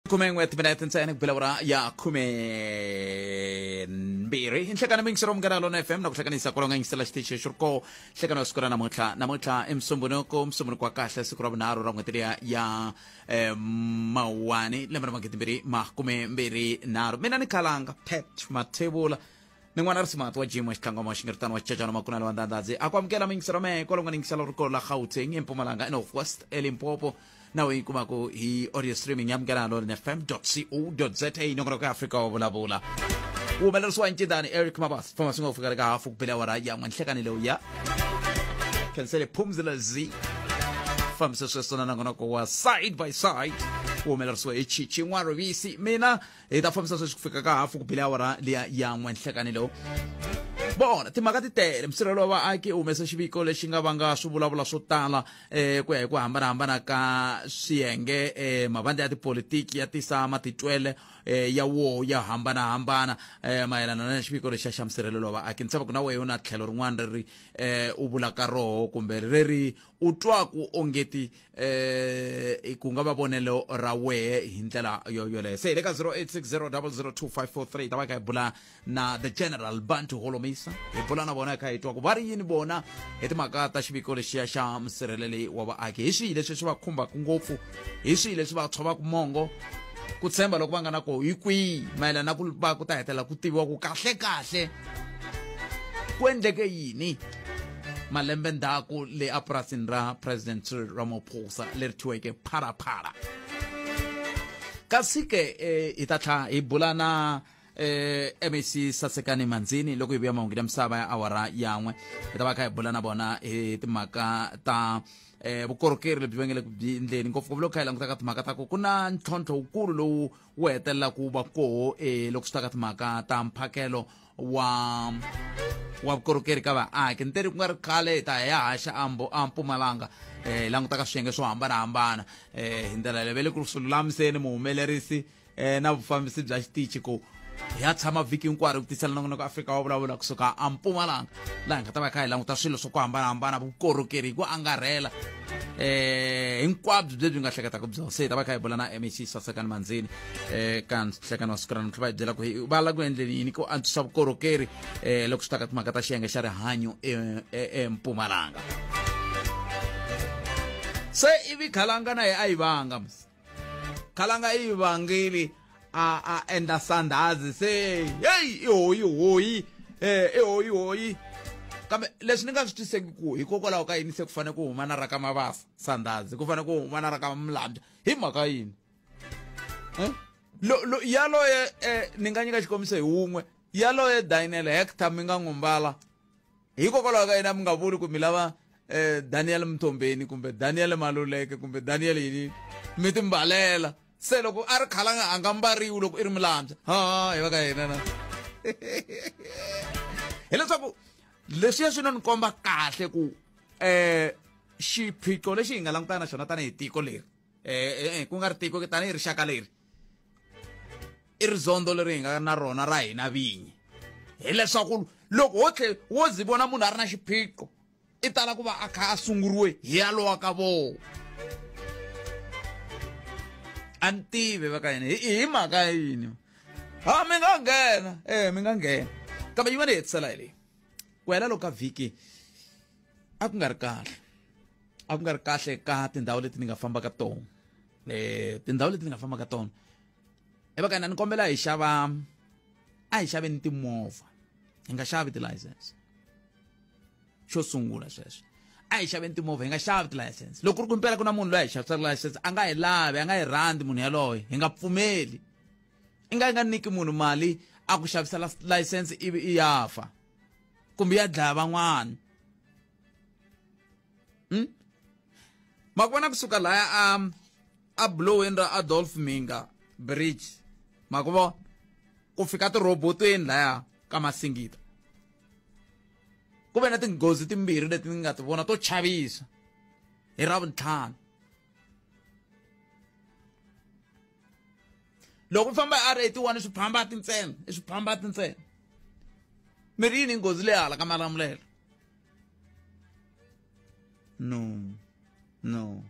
Khumen'we timinete ntsena ku bela ura ya 12 nhlekani mingisero Munghana Lona FM na ku hlanganisa kwalaho nga yingisela xitichi xi ri koho nhlekani wa siku ra namuntlha. Namuntlha i Musumbunuko, Musumbunuko wa kahle, siku ra vunharhu ra n'hweti liya ya Mawuwani lembe ra 2023. Mina ni Khalanga Pat Mathebula ni n'wana risimati wa Jim wa xitlangoma wa xingeritano wa xicacana makunala wa ndandadzi a ku amukela mingisero mehe kwalomu nga ningisela ri kolo la Gauteng, eMpumalanga, eNorth West, eLimpopo na u yi kumaku hi audio streaming ya Munghana Lonene FM co za. Nongonoko ya Afrika wa Vulavula wu humelerisiwa hi ncindani Eric Mabas famba swi nga ku fika ka hafu ku bela awara ya n'we nhlekani lewu ya khensele Phumzile Z fambise sweswo na nongonoko wa Side by Side wu humelerisiwa hi Chichi N'warivisi. Mina hi ta fambisa sweswi ku fika ka hafu ku bile awara liya ya n'we nhlekani lowu. Vona timhaka ti tele. Musirheleli wa vaaki u humese xiviko lexi nga vanga swivulavula swo tala ku ya hi ku hambanahambana ka swiyenge. Mavandla ya tipolitiki ya tisa matitwele ya wo ya hambanahambana mayelana na xiviko lexiya xa musirheleli wa vaaki. Ni tshemba ku na wehe u na tlhelo rin'wana reri u vulaka roho kumbe reri u twaku ongeti ku nga va vonelo ra wehe hi ndlela yo yoleyo. Se hi le ka 0860002543 ta va kha hi bula na the General Bantu Holomisa, hi bula na vona hi kha hi twa ku va ri yini vona hi timhaka ta xiviko lexiya xa musirheleli wa vaaki. Hi swihi leswi swi va khumbaka ngopfu, hi swihi leswi va tshovaka mongo, ku tshemba loko va nga na ko hi kwihi mayelana na ku va ku ta hetelela ku tiviwa ku kahle kahle ku endleke yini malembe ndzhaku le apurasini ra President Cyril Ramaphosa leri thyiweke Phalaphala. Kasi ke hi ta tlha hi bula na MEC Sasekani Manzini loko hi vuya mahungu ya misava ya awara yan'we. Hi ta va kha hi bula na vona hi timhaka ta vukorhokeri lebyi va nge le ku byi endleni, ngopfungopfu loko kha hi languta ka timhaka ta ku ku na ntlhontlho wukulu lowu wu hetelelaka wu va koho loko swi ta ka timhaka ta mphakelo wa vukorhokeri ka vaaki. Ni teri ku nga ri khale hi ta ya haxa a Mpumalanga, hi languta ka swiyenge swo hambanahambana hi ndlela leyi va le ku swi lulamiseni muhumelerisi na vufambisi bya xitichi ku hi ya tshama vhiki hinkwaro ku tisela nongonoko Afrika wa Vulavula kusuka a Mpumalanga, laha hi nga ta va kha hi languta swilo swa ku hambanahambana, vukorhokeri hi ku angarhela hinkwabyo byi nga hleketaka byona. Se hi ta va kha hi bula na MEC Sasekani Manzini ka nhlekani wa siku ra namuntlha, va hi byela ku va lava ku endleni yini ku antswisa vukorhokeri loko swi ta ka timhaka ta xiyenge xa rihanyo eMpumalanga. Se ivi Khalanga na ye a yi vanga musi Khalanga i yi vangile a endla sandhazi se heyi i hoyi hoyi i hoyi hoyi. Kambe leswi ni nga swi twiseki ku hikokwalaho ka yini se ku fanele ku huma na ra ka Mabasa sandhazi, ku fanele ku huma na ra ka Mlambya hi mhaka yini? Lo yaloye ni nga nyika xikombiso hi wun'we yaloye Daniel Hector mi nga n'wi mbala hikokwalaho ka yena mi nga vuli ku mi lava Daniel Mthombeni kumbe Daniel Maluleke kumbe Daniel yini mi timbalela. Se loko a ri Khalanga a nga mbariwi loko i ri Mulambya ha hi va ka yena na hileswaku leswiya swi no ni komba kahle ku xiphiqo lexi hi nga langutana na xona tanihi tiko leri ku nga ri tiko tanihi rixaka leri i rizondo leri hi nga na rona ra hina vinyi, hileswaku loko wo tlhe wo zi vona munhu a ri na xiphiqo i tala ku va a kha a sunguriwe hi yalowa ka vona. A ni tivi va ka yini hi mhaka yini ha mi nga nghena mi nga nghena. Kambe yin'wana hi hetisela hi leyi ku hela loko ka vhiki a ku nga ri kahle, a ku nga ri kahle ka tindhawu leti ni nga famba ka tona. Tindhawu leti ni nga famba ka tona eva ka hina ni kombela hi xava a hi xaveni timovha, hi nga xavi ti-license. Xo sungula sweswo, a hi xaveni timovha, hi nga xavi ti-license. Loko ku ri ku impela ku na munhu loyi a hi xavisaka license a nga hi lavi, a nga hi rhandzi munhu yaloye, hi nga pfumeli. I nga i nga nyiki munhu mali a ku xavisela license ivi i ya fa kumbe ya dlaya van'wana. Ma ku vona kusuka laya a buloweni ra Adolf Minga Bridge, ma ku vona ku fika tirhobotweni laya ka Masingita, ku ve na tinghozi timbirhi leti ni nga ti vona to chavisa hi Ravuntlhanu. Loko u famba hi R81 swiphambati ntsena, i swiphambati ntsena. Mi ri yini nghozi leyi hala ka Malamulele? No, no,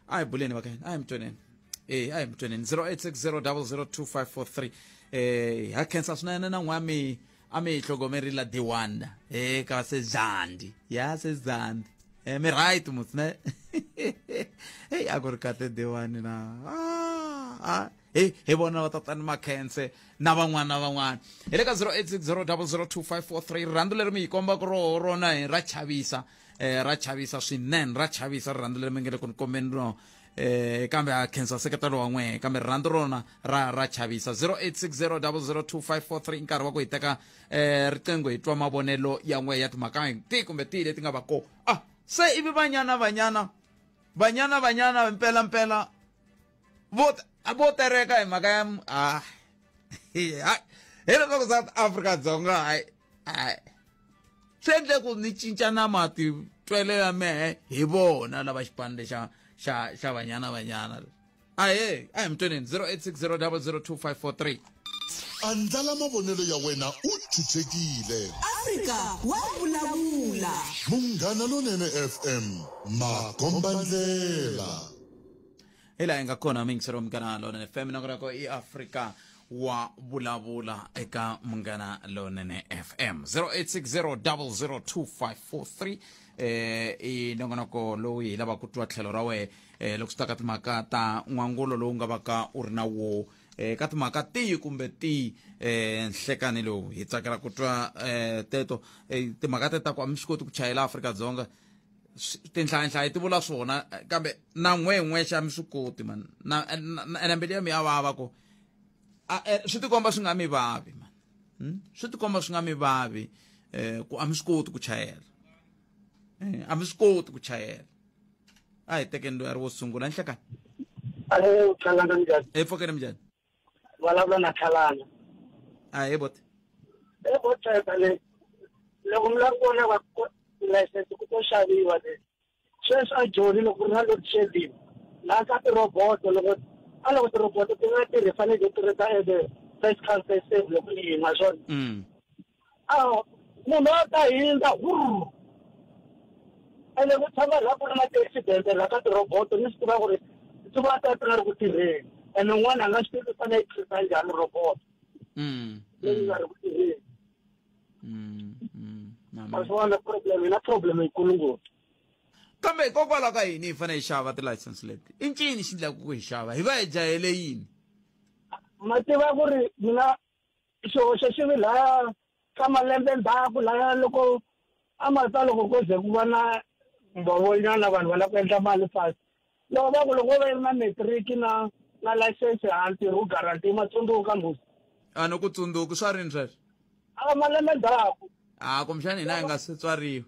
a hi buleni va ka hina, a hi mi tweneni. E a hi mi tweneni 0860002543. Ha khensa swinene na n'we mi a mi hi tlhogomerile D1 e ka sezandi ya sezandi. Mi right mos ne? Hey, a ku ri kahle D1 na ah he hi vona va tatani Makhense na van'wana na van'wana. Hi le ka 0860002543. Rirhandzu leri mi hi kombaka roho rona hi ra chavisa, ra chavisa swinene, ra chavisa rirhandzu leri mi nge le ku ni kombeni rona. Kambe a khensa seketelo wa n'wehe, kambe rirhandzu rona ra chavisa. 0860002543, nkarhi wa ku hi teka riqingho hi twa mavonelo ya n'wehe ya timhaka ti kumbe tihi leti nga va ko. Se ivi Banyana Banyana Banyana Banyana mpela mpela vo tereka hi mhaka ya hi leswaku South Africa Dzonga hayi swi endle ku ni cinca na matitwelo ya mehe hi vona lava xipano lexa xa Banyana Banyana. Ahe, a hi mi tweneni 0860002543. Andlala mavonelo ya wena u chuchekile. Afrika wa vulavula. Munghana Lonene FM, makombandlela. Hi laha hi nga kona miyingisero Munghana Lonene FM, nongonoko i Afrika wa vulavula eka Munghana Lonene FM 0860002543. I nongonoko lowu hi lavaka ku twa tlhelo ra wehe loko swi ta ka timhaka ta n'wangulo lowu nga va ka u ri na wo ka timhaka tihi kumbe tihi nhlekani lowu hi tsakela ku twa teto timhaka te ta ku a mi swi koti ku chayela Afrika-Dzonga. Tinhlayanhlaya ti vula swona, kambe na n'we xa mi swi koti man na ene mbilu ya mi ya vava ku swi tikomba swi nga mi vavi man. Swi tikomba swi nga mi vavi ku a mi swi koti ku chayela, a mi swi koti ku chayela. A hi tekeni loyi a ri wo sungula. Nhlekani. Alo, Thalana, njhani? Hi pfukeni, minjhani? Vulavula na Thalana. A hi bote. E boteka le loko mi lava ku vona va license ku to xaviwa le sweswi a Joni loko ku ri na load shedding laha ka tirhoboto, loko a loko tirhoboto ti nga tirhi fanele ti tirhisa as a first come first serve loko yi yima swona. A munhu a ta hindza hurr, ene ku tshama laha ku ri na ti-accident laha ka tirhoboto, ni swi tiva ku ri ti va ta ti nga ri ku tirheni, ene un'wana a nga swi tivi fanele yi tirhisa njhani robot leyi nga ri ku tirheni. Ma swi vona problem, hi na problem yikulu ngopfu. Kambe hikokwalaho ka yini hi fanele hi xava ti-license leti? I ncini xi endlaka ku hi xava? Hi va hi jahele yini? Ma tiva ku ri mina xihoxo xi vi laya ka malembe ndzhaku laya loko a ma ta loko ko ze ku va na mbhovonyana vanhu va lava ku endla mali fast, loko va ku loko va ri na matric na license ha ntirho wu guarantee. Ma tsundzuka mbuzi? A ni ku tsundzuki swa rini sweswo. A malembe ndzhaku. A kumbexani hina hi nga se tswariwa.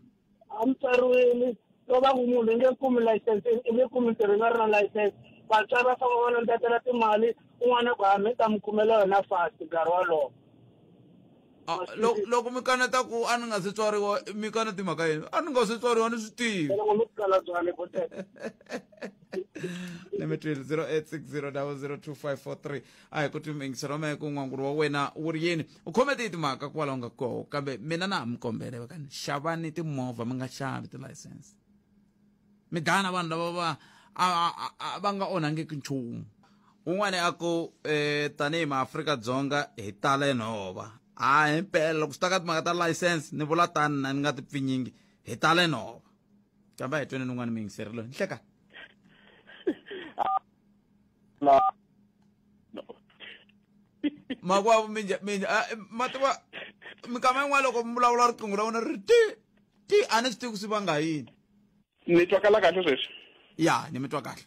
A mi tswariwile. Loko va ku munhu i nge kumi license, i nge kumi ntirho i nga ri na license, vatswari va famba va landzetela timali un'wana ku hambi ta mi kumela yona fast nkarhi wolowo. Loko mi kaneta ku a ni nga se tswariwa, mi kaneti mhaka yini? A ni nga se tswariwa ni swi tivi. Loko mi kala byale boteka. Ni mi twile. 0860002543. A hi ku ti mingiselo mehe ku n'wangulo wa wena wu ri yini, u khome tihi timhaka kwalaho nga koho. Kambe mina na ha mi kombele vakani, xavani timovha, mi nga xavi ti-license, mi dlaya na vanhu lava va va nga onhangiki nchumu. Un'wani a ku tanihi maAfrika-Dzonga hi tale nhova. A hi mpela loko swi ta ka timhaka ta license, ni vula tani na ni nga ti pfinyingi, hi tale nhova. Kambe a hi tweni un'wana muyingiseri loyi. Nhleka. Makwavo, minja minja ma tiva minkama yin'wana loko mi vulavula riqingho ra wena ri ti ti, a ni swi tivi ku swi vanga yini. Ni twakala kahle sweswi? Ya, ni mi twa kahle.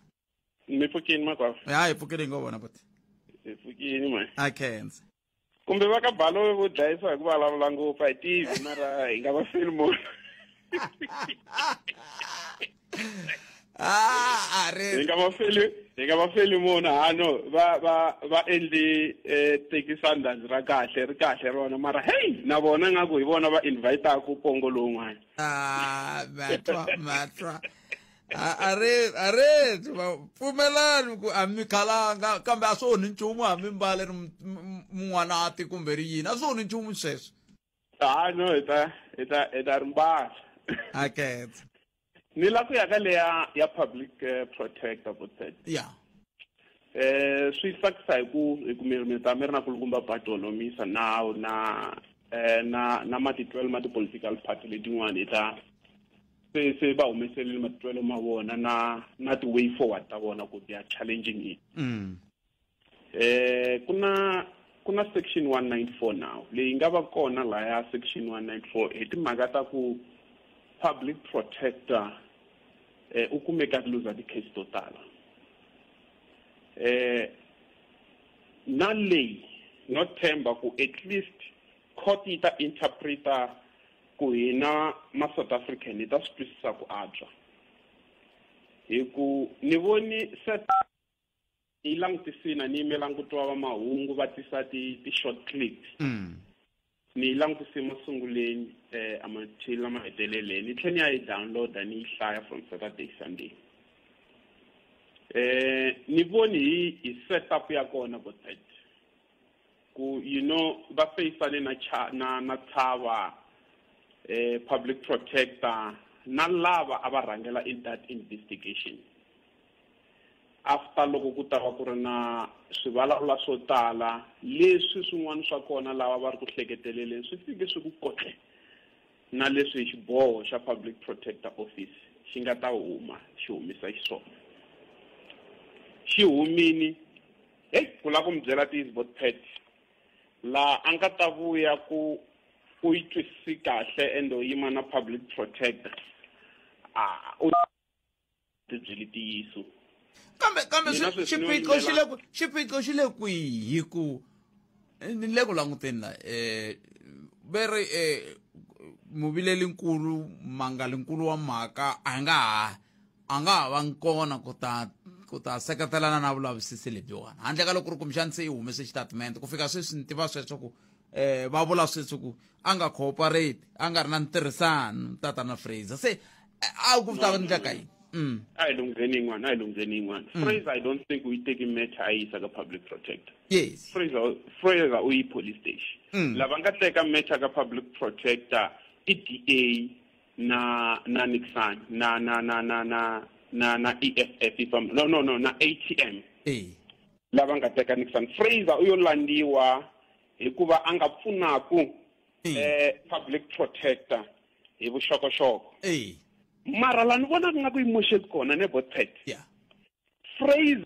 Mi pfukini makwavo? Ya, hi pfukile, hi ngo vona buti. Hi pfukini ma. A khensa. Kumbe va ka Balo vo dlayisiwa hi ku vulavula ngopfu, a hi tivi, mara hi nga va feli munhu. Ah, a ri Hi nga va feli munhu hano va endli Teki Sundowns ra kahle, ri kahle rona, mara hey, na vona nga ku hi vona va invitaku pongo lowun'wana. Ah, matwa matwa a ri va pfumelani ku a mi khalanga, kambe a swi onhi nchumu hambi mbale ri mun'wanati kumbe ri yini, a swi onhi nchumu sweswo. Ha no, hi ta ri mbala. A khensa. Ni la ku ya ka leya ya public protector botet. Swi tsakisa hi ku mi ta mi ri na kulukumba Bartolomisa now na na matitwelo ma ti-political party letin'wana hi ta se va humeselile matitwelo ma vona na ti-way forward ta vona ku they are challenging it. Ku na section 194 now leyi nga va kona laya. Section 194 hi timhaka ta ku public protector u kumeka a luza ti-case to tala. Na leyi no themba ku at least court yi ta interpreta ku hina ma South African hi ta swi twisisa ku antswa, hi ku ni voni set yi langutisina ni yimelangi ku twa va mahungu va tisa ti short clips. Ni yi langutise masunguleni amathila maheteleleni, ni tlhela ni ya yi downloada, ni yi hlaya from Saturday, Sunday. Ni voni hi setup ya kona botet ku va feyisane na cha na tshava public protector na lava a va rhangela in that investigation. After loko ku ta va ku ri na swivulavula swo tala leswi swin'wana swa kona lava va ri ku hleketeleleni, swi fike swi ku kotle na leswi xiboho xa public protector office xi nga ta huma xi humisa xiswona, xi humini. Heyi, ku lava ku mi byela ti-bot pet laha a nga ta vuya ku u yi twisisi kahle ende u yima na public protector, a u ti byeli ntiyiso. Kambe Mina sweswi ni xiphiqo xi le yimela- ku xiphiqo xi le kwihi? Hi ku ni le ku languteni la ve ri muvilelinkulu, mangalinkulu wa mhaka a nga ha vangi kona ku ta seketelana na vulavisisi lebyiwani, handle ka loko ku ri kumbexani se yi humese xitatimende. Ku fika sweswi ni tiva sweswo ku va vula sweswi ku a nga cooperate, a nga ri na ntirhisano tatana Fraser. Se a ku ta endleka yini? A hi lungheni yin'wana, a hi lungheni yin'wana. Fraser, I don't think u yi teki matter a yi yisa ka public protector. Fraser u yi police station. Lava nga teka matter ka public protector i DA na Nixon na EFF, if I'm, no, na ATM. Lava nga teka Nixon. Fraser u yo landziwa hikuva a nga pfunaku public protector hi vuxokoxoko. Mara la ni vona nga ku yi moxeki kona ne botpet. Fraser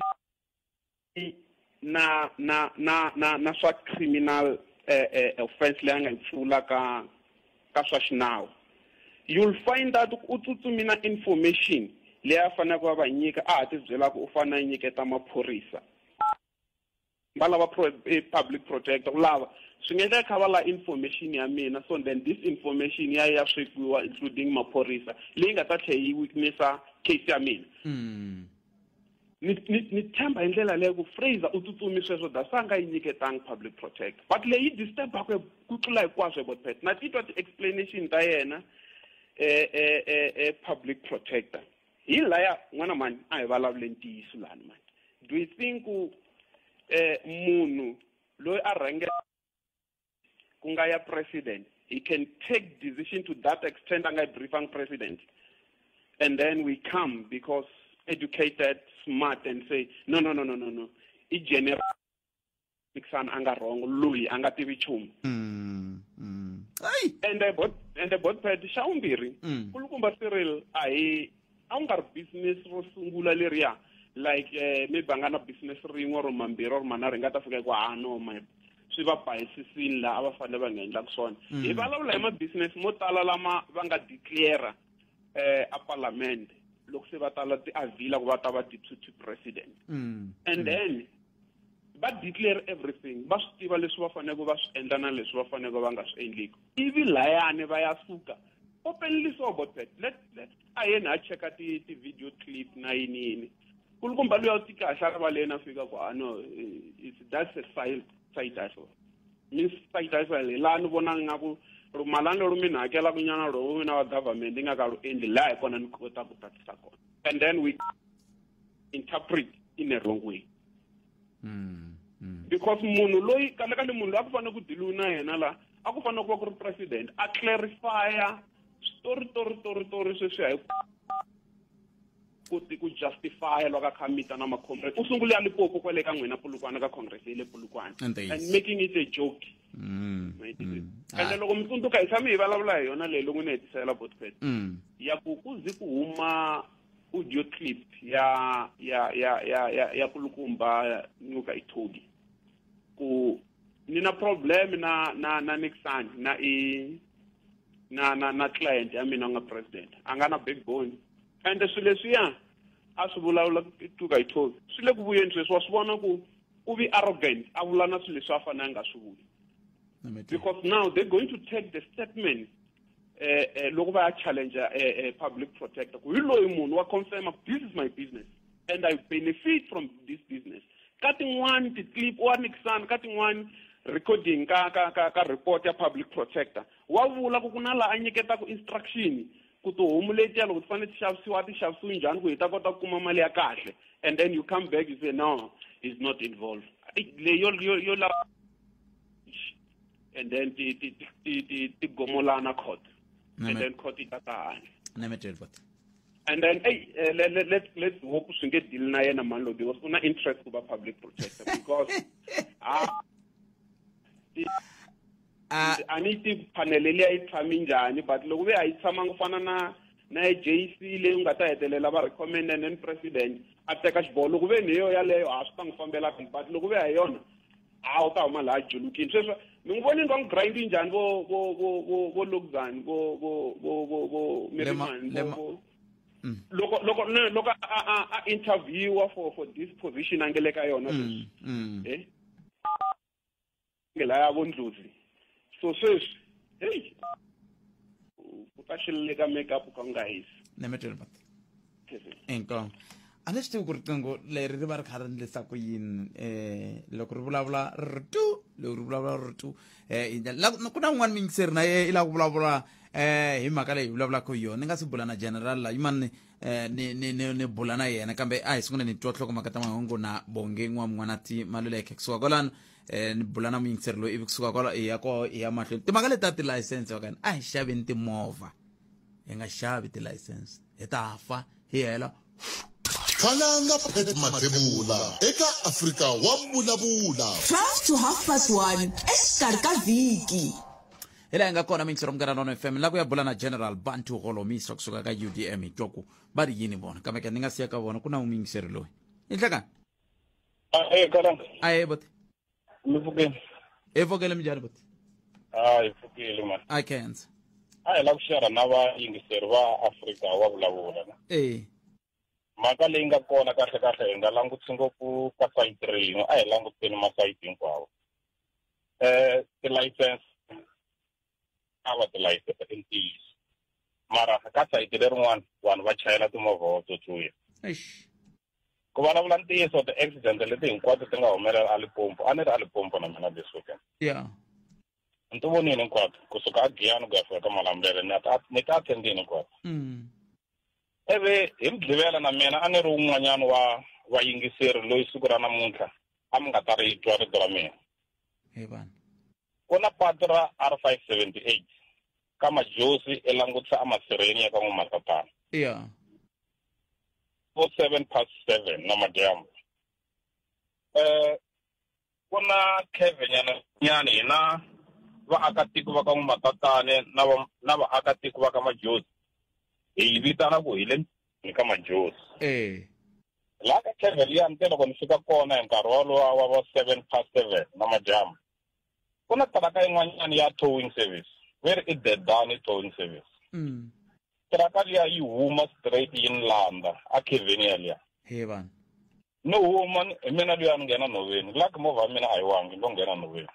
na swa criminal offense leyi a nga yi pfula ka swa xinawu, you'll find that u tsutsumi na information leyi a faneleke va va nyika, a ha ti byela ku u fanele a nyiketa maphorisa va lava public protector ku lava swi nga endleka kha va lava information ya mina. So then this information ya swekiwa, including maphorisa, leyi nga ta tlhela yi weaknessa case ya mina. Ni tshemba hi ndlela leyo ku Fraser u tsutsumi sweswo, that's why a nga yi nyiketangi public protector. But leyi disturbaka ku tlula hinkwaswo, botpet, na titwa ti-explanation ta yena public protector hi laya n'wana mani, a hi vulavule ntiyiso lani mani. Do you think ku munhu loyi a rhangela ku nga ya president, he can take decision to that extent a nga yi briefang president, and then we come because educated, smart, and say, "No, no, no, no, no, no, i general Nixon a nga wrong, loyi a nga tivi nchumu"? Ai. And botpet xa vumbirhi, kulukumba Cyril, a hi a ku nga ri business ro sungula leriya, like maybe a nga na business rin'we or mambirhi or manharhu hi nga ta fika ku ah no my swi va bayisisini laha a va fanele va nga endlaka swona. Hi vulavula hi ma-business mo tala lama va nga declare a parliament loko se va tala ti-avila ku va ta va deputy president. And then va declare everything, va swi tiva leswi va faneleke va swi endla na leswi va faneleke va nga swi endliki, ivi layani va ya suka openly. So botpet, let a yeni ha cheka ti video clip na yini yini. Kulukumba luya u ti kahle a rivaleni a fika ku ah no, it's that's a side hustle, means side hustle. Hi laha ni vona nga ku malani loru mina hakelaka nyana lowu mina wa government yi nga ka lu endli laha, hi kona ni kota ku tatisa kona, and then we interpret in a wrong way. Because munhu loyi kahle kahle, munhu loyi a ku fanele ku diliwe na yena la a ku fanele ku va ku ri president, a clarifya switori tori tori tori sweswiya hi ku ku justify loko a kha mita na ma-congress. U sungule a Limpopo kwale ka n'wina Polokwane, ka congress ya le Polokwane, and making it a joke. Ende loko mi tsundzuka, hi tshame hi vulavula hi yona leyi loko ni hetisela botpet ya ku ku zi ku huma audio clip ya kulukumba Ngcukaitobi ku ni na problem na Nixon na i na na na client ya mina nga president a nga na backbone. Ende swilo leswiya a swi vulavula Ngcukaitobi swi le ku vuyeni sweswi. Wa swi vona ku u vi arrogant, a vula na swilo leswi a fanele a nga swi vuli, because now they're going to take the statement loko va ya challenge public protector ku hi loyi munhu wa confirm, "This is my business and I benefit from this business." Ka tin'wani ti-clip wa Nixon, ka tin'wani recording ka report ya public protector, wa vula ku ku na laha a nyiketaka instruction ku tihomu letiya loko ti fanele ti xavisiwa, a ti xavisiwi njhani ku hi ta kota ku kuma mali ya kahle. And then you come back, you say, "No, he's not involved." Leyi yo lava and then ti gomolana court and then court yi ta ta hanya. Nemeteli bot. And then hey, let's hope swi nge deal na yena mani loyi, because u na interest ku va public protector, because ah, a ni tivi panel liya yi tshami njhani, but loko ve a yi tshamanga ku fana na JC leyi u nga ta hetelela va recommend and then president a teka xiboho, loko ve ni yo yaleyo a swi ta n'wi fambela kahle, but loko ve a hi yona, a wu ta huma laha julukini. Sweswi mi n'wi vonini va n'wi grind njhani vo Lokzani, vo Merimani, vo loko loko a interviewa for this position a nge le ka yona sweswi, nge laya vo Ndlozi. So sweswi hey, ku ta xileleka makeup ka nga hisi. Nemeteli bot. Inkomu. A ni swi tivi ku riqingho leri ri va ri kha ri endlisa ku yini, loko ri vulavula ri ri tu, loko ri vulavula ri ri tu. Hi ndlela ku na un'wana muyingiseri na ye i lava ku vulavula hi mhaka leyi hi vulavulaka hi yona. Ni nga si bula na general la yimani, ni bula na yena, kambe a hi sungule ni twa nhlokomhaka ta mahungu na Bonge N'wan'wanati Maluleke. Kusuka kwalano ni bula na muyingiseri loyi, ivi kusuka kwala hi ya ko hi ya mahlweni timhaka leti ta tilayisense. Vakani a hi xaveni timovha, hi nga xavi tilayisense, hi ta fa hi hela. Khalanga Pat Mathebula eka Afrika wa Vulavula. 12 to half past 1 exikarhi ka vhiki. Hi laha hi nga kona mixero Munghana Lona FM la ku ya bula na General Bantu Holomisa kusuka ka UDM, hi twa ku va ri yini vona. Kambe ke ni nga siya ka vona, ku na muyingiseri loyi i nhlekani. Eh, Kalanga. Ahe boti. Mi pfukeni? Hi pfukele, minjhani boti? Ah, hi pfukile man. I can't. A hi lava ku share na vayingiseri va Afrika wa Vulavula na. Mhaka leyi nga kona kahle kahle, hi nga langutisi ngopfu ka sayiti rin'we, a hi languteni masayiti hinkwawo. Tilayisense a va tilayisense i ntiyiso. Mara ka sayiti lerin'wana vanhu va chayela timovha wa tsotsuya. Eish. Ku vulavula ntiyiso, ti-accident leti hinkwato ti nga humelela a Limpopo, a ni ri a Limpopo na mina this weekend. Ni ti vonile hinkwato kusuka a Giyani ku ya fika ka Malamulele, ni ti attendini hinkwato. Ivi hi Mugqivela na mina a ni ri wun'wanyana wa vayingiseri loyi siku ra namuntlha a mi nga ta ri twa rito ra mina. He vanhu. Ku na patu ra R578 ka Majosi i langutisa emasirheni ya ka N'wa-Matatana. Vo 7:07 namadyambu. Ku na curve nyana nyana, hina vaakatiko va ka N'wa-Matatane na vaakatiko va ka Majosi hi yi vitana ku hi le ka Majosi. Laha ka curve liya ni te loko ni fika kona hi nkarhi walowa wa vo 7:07 namadyambu, ku na tiraka yin'wanyana ya towing service, ve ri i Dedani towing service. Tiraka liya yi huma straight yi ni landza a curveni yaliya. He vanhu. Ni huma hi mina luya ni nghena nhoveni, lucky movha ya mina a yi wangi, lo nghena nhoveni.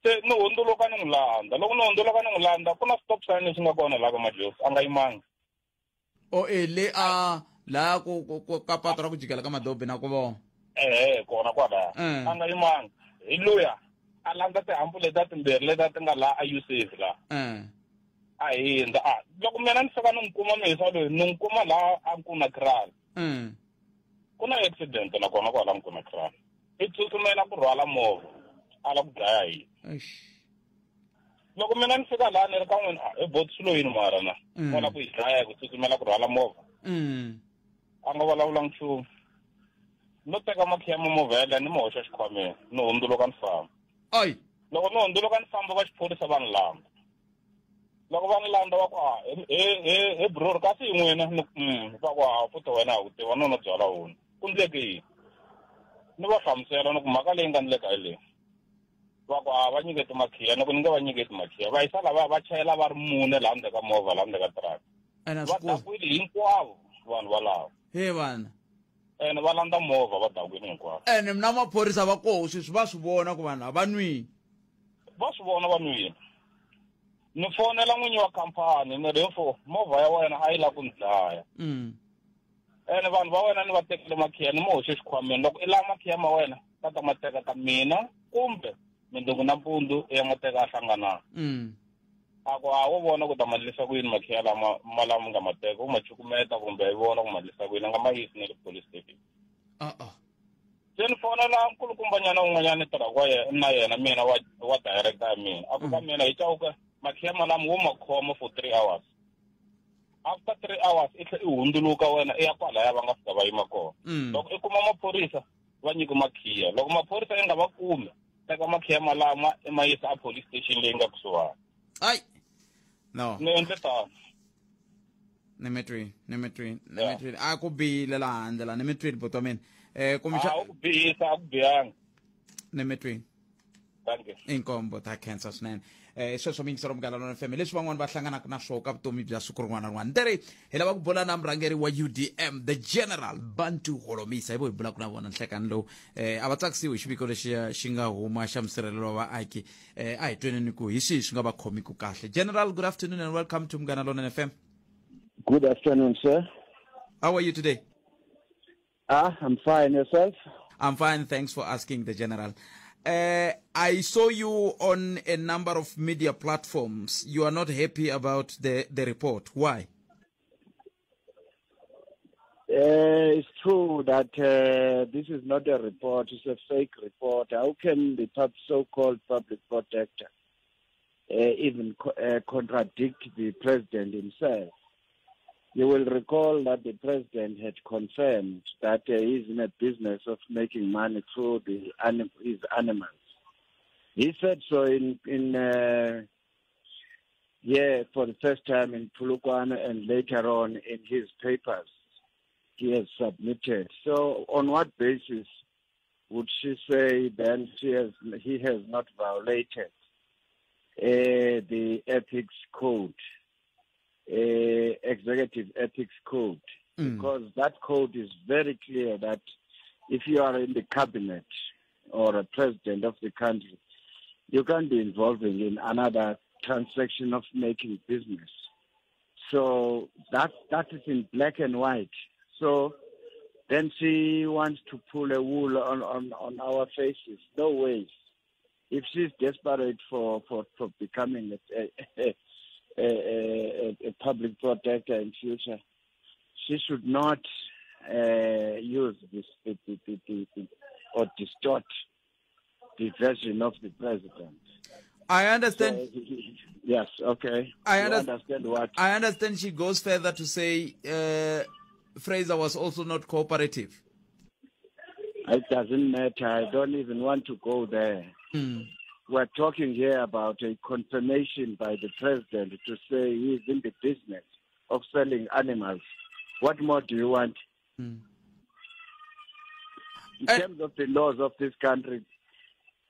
Se ni hundzuluka ni n'wi landza, loko ni hundzuluka ni n'wi landza, ku na stop sign lexi nga kona laha ka Majosi, a nga yimangi. O e le a laha ku ka patu ra ku jikela ka madobi na ku vona. Ehe, kona kwalaya. A nga yimangi. Hi luya a landza tihambu letiya timbirhi letiya ti nga laha a Usave laha. A hindza. A loko mina ni fika ni n'wi kuma mihisa loyi, ni n'wi kuma laha a Nkuna Kraal. Ku na accident na kona kwala Nkuna Kraal. I tsutsumela ku rhwala movha a la ku dlaya hina. Eish. Loko mina ni fika laha ni ri ka n'wina, i boti swilo yini mara na? Vona ku hi dlaya hi ku tsutsumela ku rhwala movha. A nga vulavulanga nchumu. No teka makhiya ma movha yaleyo ni ma hoxa xikhwameni, ni hundzuluka ni famba. Ay. Loko ni hundzuluka ni famba va xiphorisa va ni landza. Loko va ni landza va ku a he he he bror kasi hi n'wina ni ku va ku a futhi wena ha ku tiva no no byala wona. Ku ndleke yini? Ni va hlamusela ni ku mhaka leyi nga ndleka hi leyi. Va ku a va nyiketi makhiya ni ku ni nge va nyiketi makhiya. Va yisa lava va chayela va ri mune laha ndzeni ka movha laha ndzeni ka truck. Ene a Va swi kuli. dakwile hinkwavo vanhu valavo. He vana. Ene va landza movha va dakwile hinkwavo. Ene na maphorisa va koho sweswi va swi vona ku vanhu a va nwini. Va swi vona va nwile. Ni fonela n'winyi wa khampani ni ri mfo movha ya wena a yi lava ku ni dlaya. Ene vanhu va wena ni va tekele makhiya ni ma hoxe xikhwameni loko i lava makhiya ma wena ta ta ma teka ka mina kumbe mindzuku nampundzu i ya ma teka a hlanganana. A ku a wo vona ku ta ma ndlisa ku yini makhiya lama ma lama nga ma teka u ma cukumeta kumbe i vona ku ma ndlisa ku yini a nga ma yisi na le police station. Uh-uh. Se ni fonela nkulukumbanyana un'wanyana ni tirhaka wa na yena mina wa wa director ya mina a ku ka mina hi Chauke makhiya malamo wo ma khoma for 3 hours. After 3 hours i tlhe i hundzuluka wena i ya kwalaya va nga fika va yima kona. Loko i kuma maphorisa va nyiki makhiya loko maphorisa i nga va kumi teka makhiya malama i ma yisa a police station leyi nga kusuhani. Ai. No. Ni endle tano. Ni mi twini, ni mi twini, ni mi twini. A ku bihile laha handle la, ni mi twini buti wa mina. Kumbexana A ku bihisa, a ku bihanga. Ni mi twini. Thank you. Inkombo ta khensa swinene. Sweswo miyingiselo Munghana Lonene FM leswi van'wani va hlanganaka na swona ka vutomi bya siku rin'wana na rin'wana. Ndere hi lava ku bula na murhangeri wa UDM the General Bantu Holomisa hi vo hi bulaka na vona nhlekani lowu. A va tsakisiwi hi xiviko lexi xi nga huma xa musirhelelo wa vaaki. A hi tweneni ku hi swihi swi nga va khomiku kahle. General, good afternoon and welcome to Munghana Lonene FM. Good afternoon, sir. How are you today? I'm fine. Yourself? I'm fine. Thanks for asking, the General. I saw you on a number of media platforms. You are not happy about the report. Why? It's true that this is not a report. It's a fake report. How can the so-called public protector even contradict the president himself? You will recall that the president had confirmed that he is in a business of making money through his animals. He said so for the first time in Polokwane and later on in his papers he has submitted. So on what basis would she say then he has not violated the ethics code? Executive ethics code, because that code is very clear that if you are in the cabinet or a president of the country, you can't be involving in another transaction of making business. So that is in black and white. So then she wants to pull a wool on our faces. No ways. If she's desperate for becoming a public protector in future, she should not use this or distort the version of the president. I understand. So, yes, okay. I understand what. I understand she goes further to say Fraser was also not cooperative. It doesn't matter. I don't even want to go there. We're talking here about a confirmation by the president to say he is in the business of selling animals. What more do you want? In terms of the laws of this country,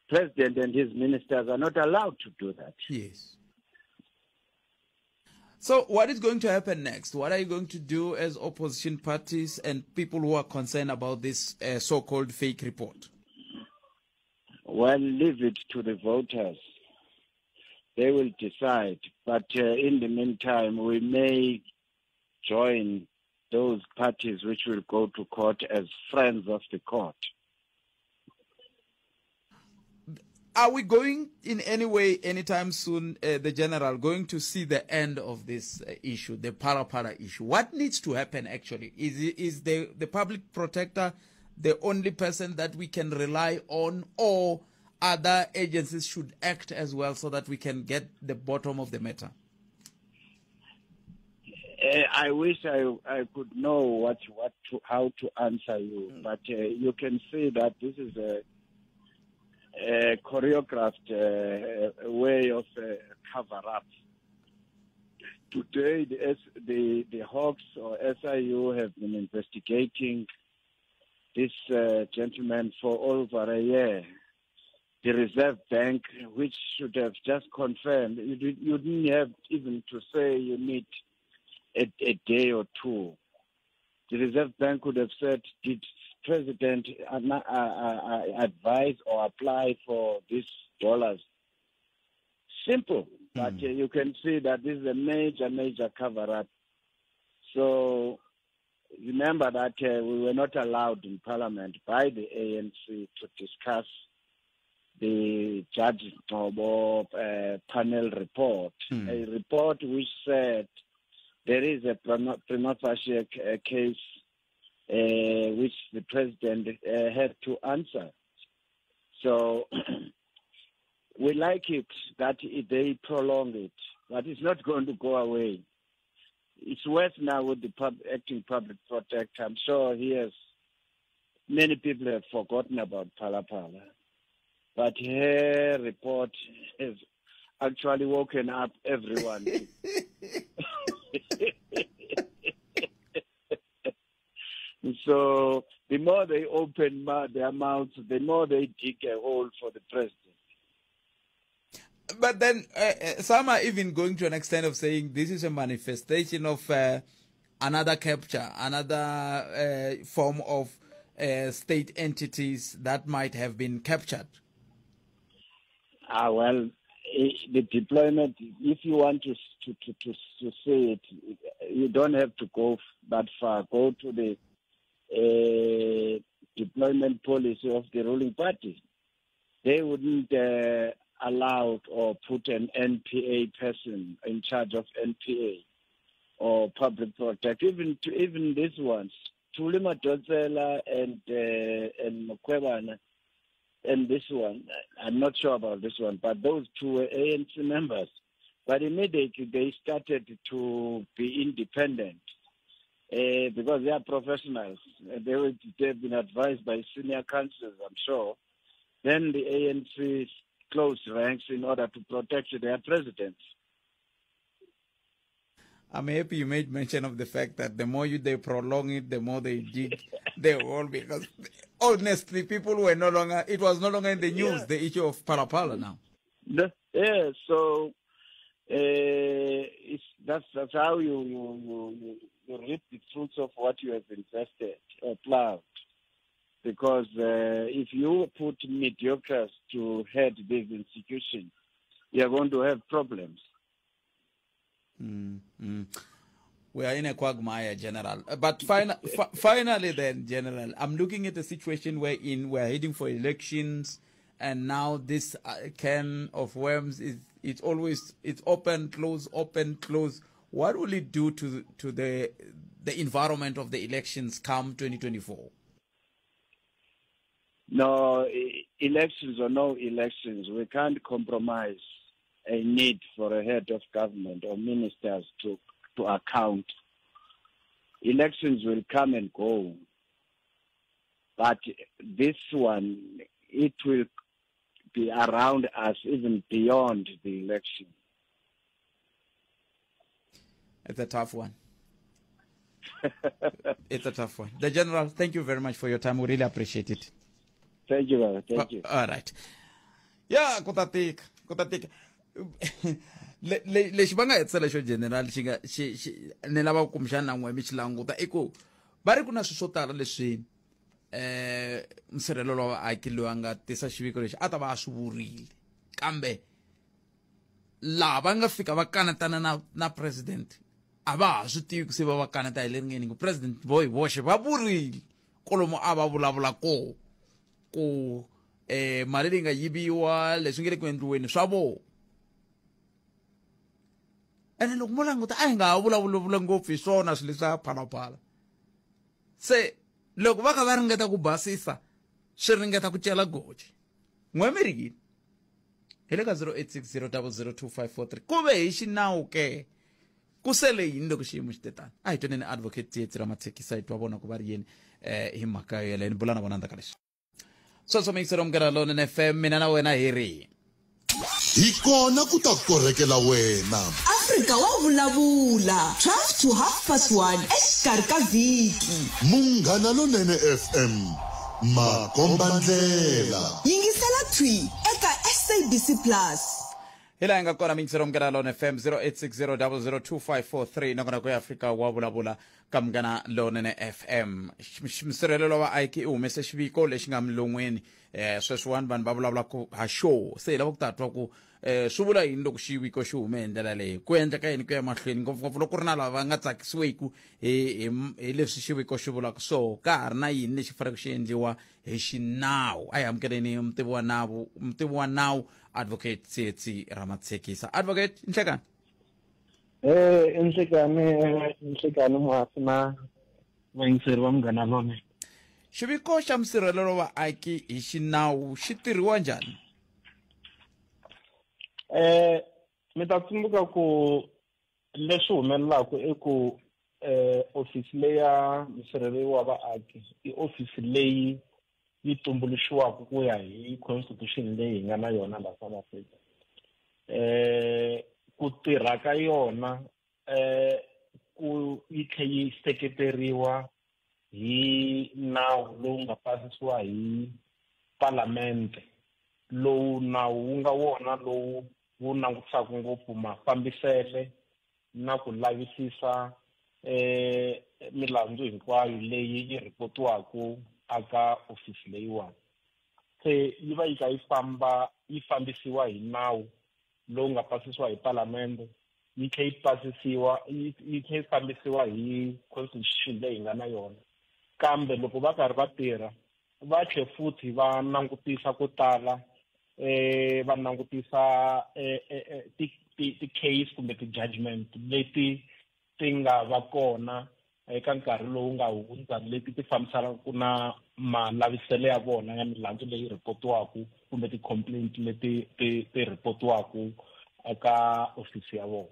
president and his ministers are not allowed to do that. Yes. So what is going to happen next? What are you going to do as opposition parties and people who are concerned about this so-called fake report? Well, leave it to the voters. They will decide. But in the meantime, we may join those parties which will go to court as friends of the court. Are we going in any way, anytime soon, the General, going to see the end of this issue, the Phala Phala issue? What needs to happen, actually? Is the public protector the only person that we can rely on, or other agencies should act as well so that we can get the bottom of the matter? I wish I could know how to answer you, but you can see that this is a choreographed way of cover up. Today, the Hawks or SIU have been investigating this gentleman for over a year. The Reserve Bank, which should have just confirmed, you didn't have even to say you need a day or two. The Reserve Bank could have said, did President advise or apply for these dollars? Simple. But you can see that this is a major, major cover-up. So remember that we were not allowed in Parliament by the ANC to discuss the Judge Ngcobo panel report, a report which said there is a prima facie case which the president had to answer. So we like it that they prolong it, but it's not going to go away. It's worse now with the acting public protector. I'm sure many people have forgotten about Phala Phala. But her report has actually woken up everyone. So the more they open their mouths, the more they dig a hole for the president. But then some are even going to an extent of saying this is a manifestation of another capture, another form of state entities that might have been captured. Well, the deployment, if you want to see it, you don't have to go that far. Go to the deployment policy of the ruling party. They wouldn't allow or put an NPA person in charge of NPA or public protect. Even these ones, Thuli Madonsela and Mkhwebane, and this one, I'm not sure about this one, but those two were ANC members. But immediately they started to be independent because they are professionals. They've been advised by senior counsels, I'm sure. Then the ANC closed ranks in order to protect their president. I'm happy you made mention of the fact that the more they prolong it, the more they dig the hole, because honestly, people were no longer, it was no longer in the news, the issue of Phala Phala now. Yeah, so that's how you reap the fruits of what you have invested or plowed. Because if you put mediocres to head this institution, you are going to have problems. We are in a quagmire, General. But finally then, General, I'm looking at a situation wherein we're heading for elections, and now this can of worms is it's always it's open, close, open, close. What will it do to the environment of the elections come 2024? No, elections or no elections, we can't compromise a need for a head of government or ministers to account. Elections will come and go. But this one, it will be around us even beyond the election. It's a tough one. It's a tough one. The General, thank you very much for your time. We really appreciate it. Thank you, brother. Thank you. All right. Yeah, kutatika. Lexi va nga hetisela xo General xi nga xi ni lava ku kumbexana na n'we mi xi languta i ku va ri ku na swilo swo tala leswi musirhelelo wa vaaki loyi a nga tisa xiviko lexi a ta va a swi vurile, kambe laha va nga fika va kanetana na president a va ha swi tivi ku se va va kaneta hi leri ngeni ku president vo hi voxe va vurile kolomo a va vulavula koho ku mali leyi nga yiviwa leswi nge le ku endliweni swa vona. Ene loko mo languta a hi nga ha vulavula ngopfu hi swona swilo leswi Phala Phala. Se loko va kha va ringeta ku basisa swi ringeta ku cela goji. N'we mi ri yini? Hi le ka 0860002543 ku ve hi xinawu ke Ku sele yini loko xiyimo xi te tani? A hi twaneni Advocate Tsietsi Ramatshekisa hi twa vona ku va ri yini hi mhaka yoyeleyo. Ni bula na vona ndzhaku ka leswi. Sweswo miyingiseri wa Munghana Lonene FM, mina na wena hi ri. Hi kona ku ta korhekela wena. Afrika wa vulavula 12 to half past 1 exikarhi ka vhiki. Munghana Lonene FM, makombandlela. Yingisela thwi eka SABC Plus. Hi laha hi nga kona miyingiseri wa Munghana Lonene FM, 0860002543, nakona ku ya Afrika wa vulavula ka Munghana Lonene FM. Musirhelelo wa vaaki i humese xiviko lexi nga milon'weni sweswiwani vanhu va vulavula ku ha xo se hi lava ku ta twa ku swi vula yini loko xiviko xi hume hi ndlela leyi, ku endleka yini ku ya mahlweni, ngopfungopfu loko ku ri na lava va nga tsakisiweki hi leswi xiviko xi vulaka. So ka ha ri na yini lexi faneleke xi endliwa hi xinawu? A hi amukeleni mutivi wa nawu, mutivi wa nawu Advocate Tsietsi Ramatshekisa. Advocate, nhlekani. Nhlekani, nhlekani muhasi na vayingiseri va Munghana Lonene. Xiviko xa musirhelelo wa vaaki hi xinawu xi tirhiwa njhani? Mi ta tsundzuka ku leswi humelelaka i ku ofisi leya musirheleli wa vaaki i ofisi leyi yi tumbuluxiwaka ku ya hi constitution leyi hi nga na yona la South Africa. Ku tirha ka yona ku yi tlhe yi seketeriwa hi nawu lowu nga pasisiwa hi palamende, lowu nawu wu nga wona lowu wu langutisaka ngopfu mafambisele na ku lavisisa milandzu hinkwayo leyi yi rhipotiwaka aka ofisi leyiwani. Se yi va yi kha yi famba yi fambisiwa hi nawu lowu nga pasisiwa hi palamende, yi tlhe yi pasisiwa yi tlhe yi fambisiwa hi constitution leyi hi nga na yona. Kambe loko va karhi va tirha va tlhe futhi va langutisa ko tala, va langutisa ti-case kumbe ti-judgment leti ti nga va kona eka nkarhi lowu nga hundza, leti ti fambisanaka na malaviselo ya vona ya milandzu leyi rhipotiwaka kumbe ti-complaint leti ti rhipotiwaka eka ofisi ya vona.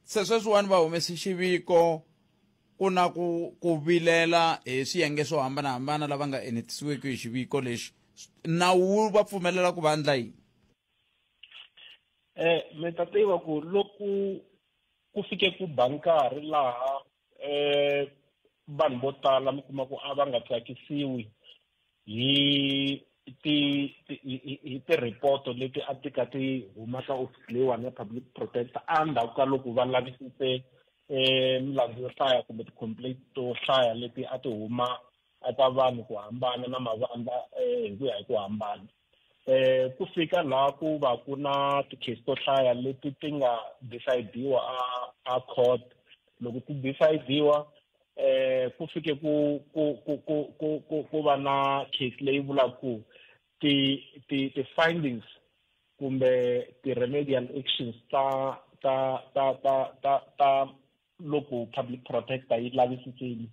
Se sweswiwani va humese xiviko, ku na ku vilela hi swiyenge swo hambanahambana lava nga enetisiweki hi xiviko lexi. Nawu wu va pfumelela ku va endla yini? Mi ta tiva ku loko ku fike ku ba nkarhi laha vanhu vo tala mi kuma ku a va nga tsakisiwi hi ti-report leti a ti ka ti huma ka ofisi leyiwani ya public protector endzhaku ka loko va lavisise milandzu yo hlaya kumbe ti-complaint to hlaya leti a ti huma eka vanhu ku hambana na mavandla hi ku ya hi ku hambana. Ku fika laha ku va ku na ti-case to hlaya leti ti nga decide-iwa a court. Loko ti decide-iwa ku fike ku ku ku ku ku ku ku va na case leyi vulaka ku ti ti ti-findings kumbe ti-remedial actions ta ta ta ta ta ta loko public protector yi lavisisile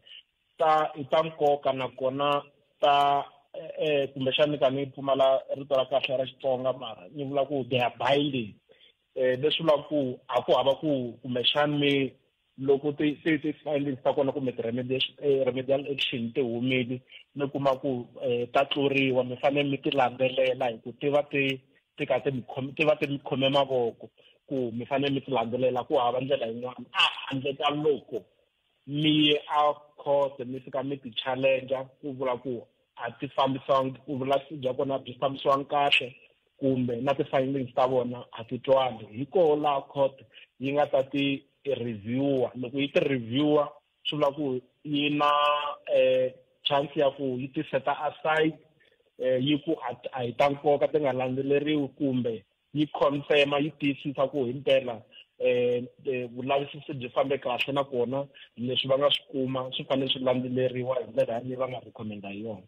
ta i ta nkoka, nakona ta kumbexani ka ni pfumala rito ra kahle ra Xitsonga, mara ni vula ku they are binding. Leswi vulaka ku a ku hava ku kumbexani mi loko ti ti ti findings ta kona kumbe ti-remedial action ti humile mi kuma ku ta tluriwa, mi fanele mi ti landzelela hi ku ti va ti ti ka ti mi khome, ti va ti mi khome mavoko ku mi fanele mi ti landzelela. Ku hava ndlela yin'wana a handle ka loko mi ye a court mi fika mi ti challenge ku vula ku a ti fambisiwangi, ku vulavisisi bya kona byi fambisiwangi kahle kumbe na ti-findings ta vona a ti twali. Hi koho laha court yi nga ta ti review-a. Loko yi ti review-a swi vula ku yi na chance ya ku yi ti seta aside, yi ku a hi ta nkoka ti nga landzeleriwi, kumbe yi confirm-a yi tiyisisa ku himpela vulavisisi byi fambe kahle nakona leswi va nga swi kuma swi fanele swi landzeleriwa hi ndlela yaleyi va nga recommend-a hi yona.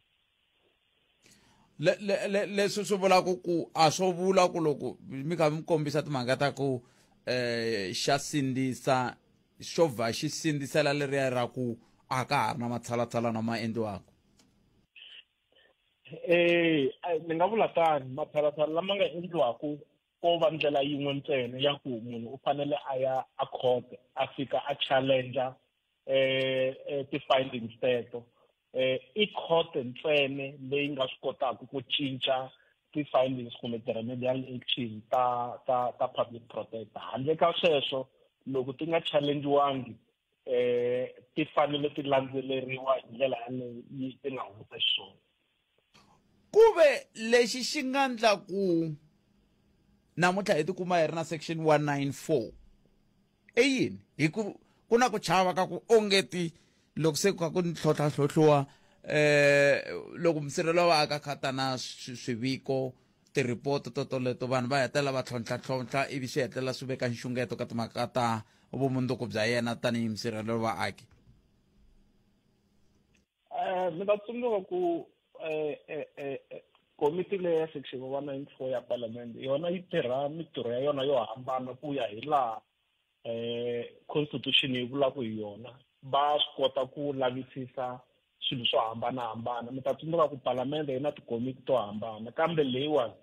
Leswi swi vulaka ku a swo vula ku loko mi kha mi kombisa timhaka ta ku xa sindzisa, xo vha xi sindzisela leriya ra ku a ka ha ri na matshalatshala ma endliwaka. Ni nga vula tani, matshalatshala lama nga endliwaka Ko va ndlela yin'we ntsena ya ku munhu u fanele a ya a court a fika a challenger ti-findings teto. I court ntsena leyi nga swi kotaka ku cinca ti-findings kumbe ti-remedial action ta public protector. Handle ka sweswo, loko ti nga challengiwangi, ti fanele ti landzeleriwa hi ndlela yaleyo ti nga humesa xiswona. Ku ve lexi xi nga ndla ku namuntlha hi tikuma hi ri na section 194 i yini? Hi ku ku na ku chava ka ku ongeti loko se ku kha ku ntlhontlha-hlohliwa, loko musirheleli wa vaaki a kha na swiviko, tirhipoto to toleto, vanhu va hetelela va tlhontlha-tlhontlha, ivi swi hetelela swi veka nxungeto ka timhaka ta vumundzuku bya yena tanihi musirheleli wa vaaki. Mi ta tsundzuka ku komiti leyi ya section 194 ya parliament yona yi tirha mitirho ya yona yo hambana ku ya hi laha constitution yi vulaka hi yona. Va swi kota ku lavisisa swilo swo hambanahambana. Mi ta tsundzuka ku palamende yi na tikomiti to hambana, kambe leyiwani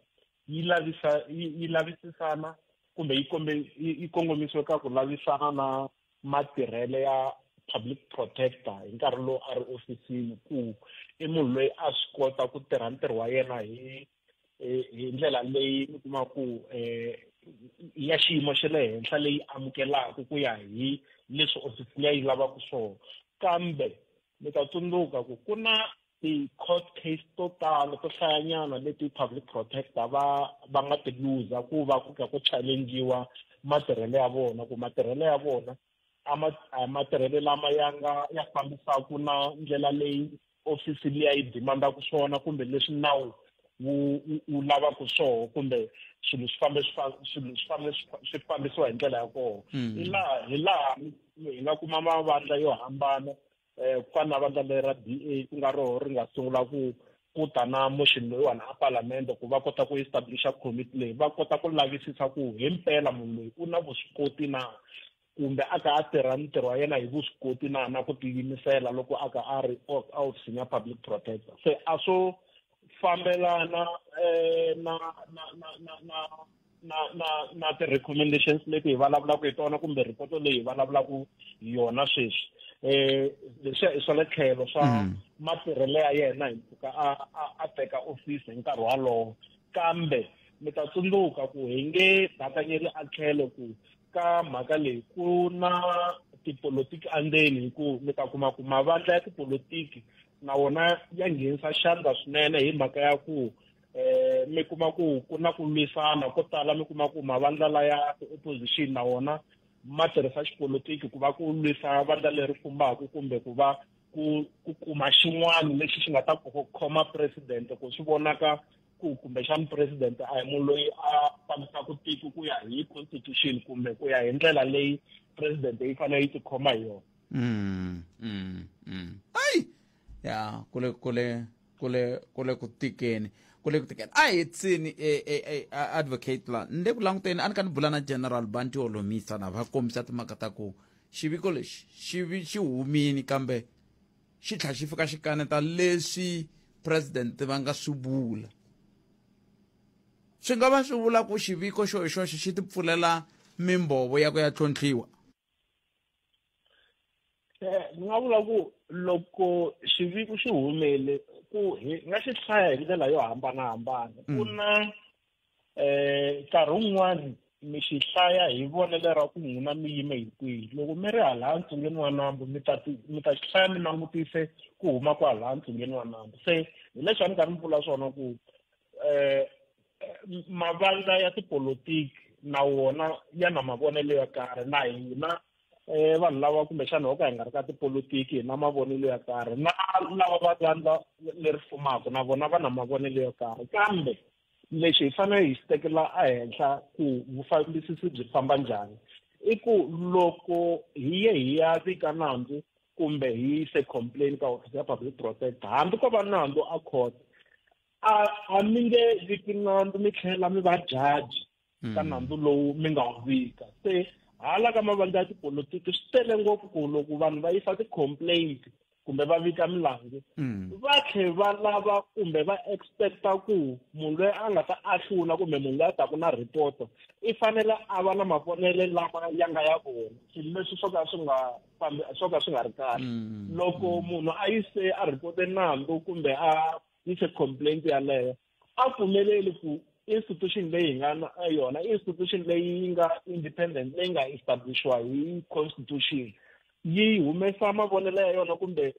yi lavisa yi lavisisana kumbe yi kombe yi kongomisiwe ka ku lavisana na matirhelo ya public protector hi nkarhi lowu a ri ofisini, ku i munhu loyi a swi kota ku tirha ntirho wa yena hi ndlela leyi mi kuma ku ya xiyimo xa le henhla, leyi amukelaka ku ya hi leswi ofisi liya yi lavaka swona. Kambe mi ta tsundzuka ku ku na ti-court case to tala to hlayanyana leti public protector va nga ti luza ku va ku ka ku challengiwa matirhelo ya vona, ku matirhelo ya vona a ma a matirhelo lama ya nga ya fambisaku na ndlela leyi ofisi liya yi demandaka swona, kumbe leswi nawu wu lavaka swoho, kumbe swilo swi fambe swilo swi fambe swi fambisiwa hi ndlela ya kona. Hi laha hi nga kuma mavandla yo hambana, ku fana na vandla leri ra DA, ku nga roho ri nga sungula ku ta na motion loyiwani a palamende ku va kota ku establisha committee leyi, va kota ku lavisisa ku himpela munhu loyi u na vuswikoti na, kumbe a ka a tirha ntirho wa yena hi vuswikoti na ku tiyimisela loko a ka a ri ofisini ya public protector. Se a swo fambelana na ti-recommendations leti hi vulavulaka hi tona, kumbe ripoto leyi hi vulavulaka hi yona sweswi. Leswiya i swa le tlhelo swa matirhelo ya yena hi mpfhuka a teka office hi nkarhi walowo. Kambe mi ta tsundzuka ku hi nge bakanyeli a tlhelo ku ka mhaka leyi ku na tipolotiki andzeni, hi ku mi ta kuma ku mavandla ya tipolotiki na wona ya nghenisa xandla swinene, hi mhaka ya ku mi kuma ku ku na ku lwisana ko tala. Mi kuma ku mavandla laya opposition na wona ma tirhisa xipolotiki ku va ku lwisa vandla leri fumbaka, kumbe ku va ku kuma xin'wana lexi xi nga ta khoma president, ku swi vonaka ku kumbexani president a hi munhu loyi a fambisaka tiko ku ya hi constitution, kumbe ku ya hi ndlela leyi president yi fanele yi tikhoma hi yona. Ai, ya kule kule kule kule ku tikeni, kule ku tikeni. A hi tsini, advocate la ni le ku languteni, a ni ka ni bula na General Banti Holomisa na va kombisa timhaka ta ku xiviko lexi xi vi xi humini, kambe xi tlhela xi fika xi kaneta leswi president va nga swi vula. Swi nga va swi vula ku xiviko xo hi xoxe xi ti pfulela mimbhovo ya ku ya tlhontlhiwa? Ni nga vula ku loko xiviko xi humele, ku hi nga xi hlaya hi ndlela yo hambanahambana. Ku na nkarhi wun'wani mi xi hlaya hi vonelo ra ku n'wina mi yime hi kwihi. Loko mi ri hala ntsungeni wa nambu, mi ta xi hlaya mi langutise ku huma kwalaha ntsungeni wa nambu. Se hi leswi a ni karhi ni vula swona ku mavandla ya tipolotiki na wona ya na mavonelo yo karhi, na hina vanhu lava kumbexana ho ka hi nga ri ka tipolotiki hi na mavonelo yo karhi, na lava va vandla leri fumaka na vona va na mavonelo yo karhi. Kambe lexi hi fanele hi xi tekela ehenhla ku vufambisisi byi famba njhani i ku loko hi ye hi ya vika nandzu, kumbe hi yise complain ka office ya public protector, hambi ko va nandzu a court, a mi nge viki nandzu mi tlhela mi va judge ka nandzu lowu mi nga wu vika. Se hala ka mavandla ya tipolotiki swi tele ngopfu ku loko vanhu va yisa ti-complaint. kumbe va vika milandzu va tlhe va lava kumbe va expecta ku munhu loyi a nga ta ahlula kumbe munhu loyi a taku na report i fanele a va na mavonelo lama ya nga ya vona swilo leswi swo ka swi nga fambi swo ka swi nga ri kahle loko munhu a yise a report-e nandzu kumbe a yise complaint yaleyo a pfumeleli ku institution leyi hi nga na yona institution leyi yi nga independent leyi nga establishiwa hi constitution yi humesa mavonelo ya yona kumbe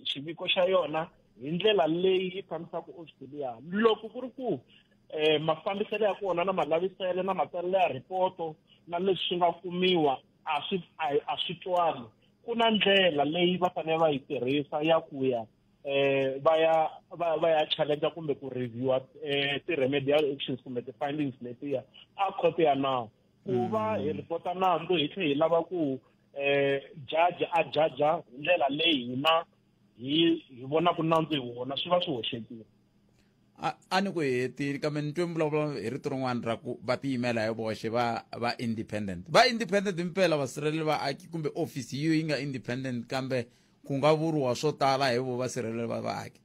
xiviko xa yona hi ndlela leyi yi fambisaka ofisi liya loko ku ri ku mafambiselo ya kona na malaviselo na matsalelo ya ripoto na leswi swi nga kumiwa a swi twali ku na ndlela leyi va fanele va yi tirhisa ya ku ya va ya challenge kumbe ku review ti-remedial actions kumbe ti-findings letiya a court ya nawu ku va hi ripota nandzu hi tlhe hi lava ku judge a jaja hi ndlela leyi hina hi vonaka nandzu hi wona swi va swi hoxekile a ni ku hetile kambe ni twe mi vulavula hi rito rin'wana ra ku va tiyimela hi voxe va va independent va independent himpela vasirheleli vaaki kumbe office yiyo yi nga independent kambe ku nga vuriwa swo tala hi vo vasirheleli va vaaki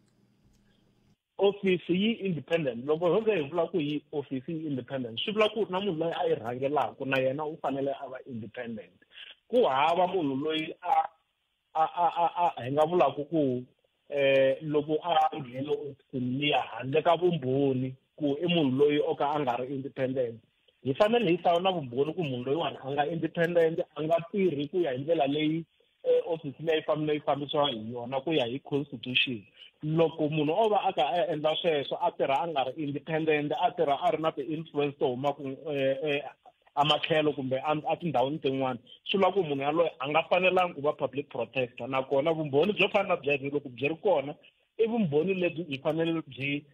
office yi independent loko ho ze hi vula ku yi office yi independent swi vula ku na munhu loyi a yi rhangelaka na yena u fanele a va independent ku hava munhu loyi a hi nga vulaka ku loko a nghene ofisini liya handle ka vumbhoni ku i munhu loyi o ka a nga ri independent hi fanele hi hlawula vumbhoni ku munhu loyiwani a nga independent a nga tirhi ku ya hi ndlela leyi ofisi leyi fanele yi fambisiwa hi yona ku ya hi constitution loko munhu o va a ka a endla sweswo a tirha a nga ri independent a tirha a ri na ti-influence to huma ku amatlhelo kumbe a tindhawini tin'wana swi vula ku munhu yaloye a nga fanelangi ku va public protector nakona vumbhoni byo fana na byebyo loko byi ri kona i vumbhoni lebyi byi fanele byi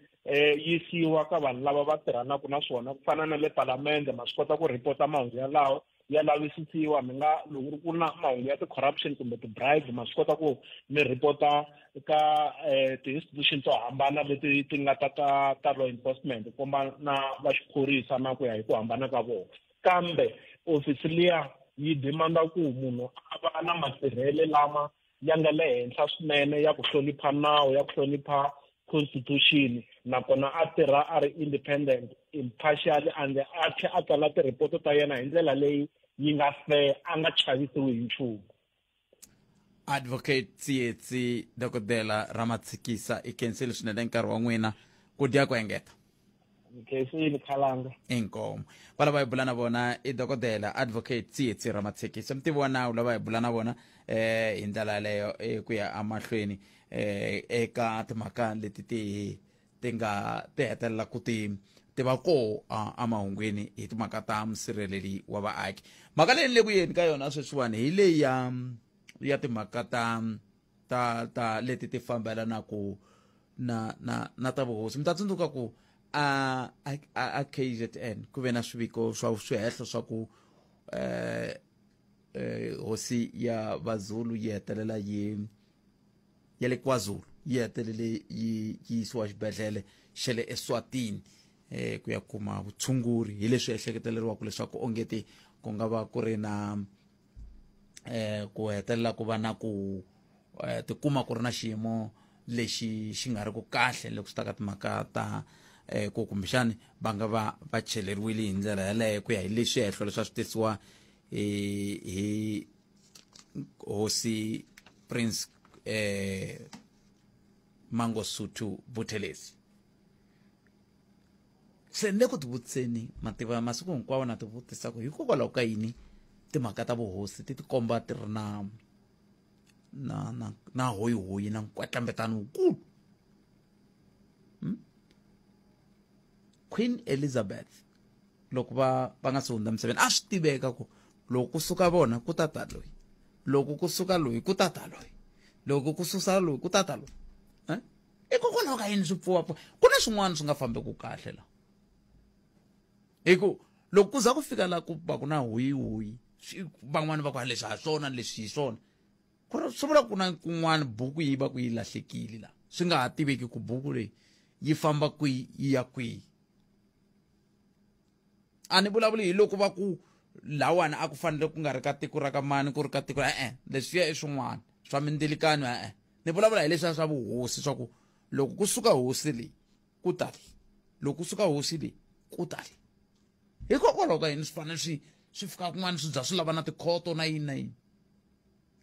yisiwa ka vanhu lava va tirhanaka na swona ku fana na le palamende ma swi kota ku ripota mahungu yalawo ya lavisisiwa mi nga loko ri ku na mahungu ya ti-corruption kumbe ti-bribe ma swi kota ku mi ripota ka ti-institution to hambana leti ti nga ta ta ta law enforcement komba na va xiphorisa na ku ya hi ku hambana ka vona kambe ofisi liya yi demanda ku munhu a va na matirhele lama ya nga le henhla swinene ya ku hlonipha nawu ya ku hlonipha constitution nakona a tirha a ri independent impartial and a tlhe a tsala tirhipoto ta yena hi ndlela leyi yi nga fair a nga chavisiwi hi nchumu. Advocate Tsietsi Dokodela Ramatshikisa i khensile swinene nkarhi wa n'wina ku dya ku engeta. Nkhensile Khalanga. Inkomo. Va lava hi bula na vona i dokodela Advocate Tsietsi Ramatshikisa mutivi wa nawu lava hi bula na vona hi ndlela yaleyo ku ya emahlweni eka timhaka leti ti nga ti hetelela ku ti ti va koho emahungwini hi timhaka ta musirheleli wa vaaki. Mhaka leyi ni le ku yeni ka yona sweswiwani hi leyi ya timhaka ta ta ta leti ti fambelanaka na na na ta vuhosi. Mi ta tsundzuka ku a KZN ku ve na swiviko swa swihehlo swa ku hosi ya Vazulu yi hetelela yi ya le KwaZulu yi hetelele yi yisiwa xibedhlele xa le Eswatini ku ya kuma vutshunguri hi leswi ehleketeleriwaka leswaku ongeti ku nga va ku ri na ku hetelela ku va na ku tikuma ku ri na xiyimo lexi xi nga ri ku kahle loko swi ta ka timhaka ta ku kumbexani va nga va va cheleriwile hi ndlela yaleyo ku ya hi leswi hehlo leswi a swi tisiwa hi hosi Prince Mangosuthu Buthelezi. Se ni le ku tivutiseni mativa masiku hinkwawo na tivutisa ku hikokwalaho ka yini timhaka ta vuhosi ti tikomba ti ri na na na na hoyihoyi na nkwetlembetano wukulu. Queen Elizabeth loko va nga se hundza misaveni a swi tiveka ku loko kusuka vona ku tata loyi, loko kusuka loyi ku tata loyi, loko ku susa loyi ku tata loyi. Hikokwalaho ka yini swi pfuwapfuwa? Ku na swin'wana swi nga fambeki kahle la. Hi ku loko ku za ku fika la ku va ku na hoyihoyi, van'wani va ku leswi ha swona leswi hi swona. Ku ri swi vula ku na kun'wana buku yi va ku yi lahlekile la. Swi nga ha tiveki ku buku leyi yi famba kwihi yi ya kwihi. A ni vulavuli hi loko va ku lawani a ku fanele ku nga ri ka tiko ra ka mani ku ri ka tiko e-e, leswiya i swin'wana swa mindzilikano e-e. Ni vulavula hi leswiya swa vuhosi swa ku loko ku suka hosi leyi ku ta leyi, loko ku suka hosi leyi ku ta leyi. Hikokwalaho ka yini swi fanele swi swi fika kun'wana swi za swi lava na tikhoto na yini na yini?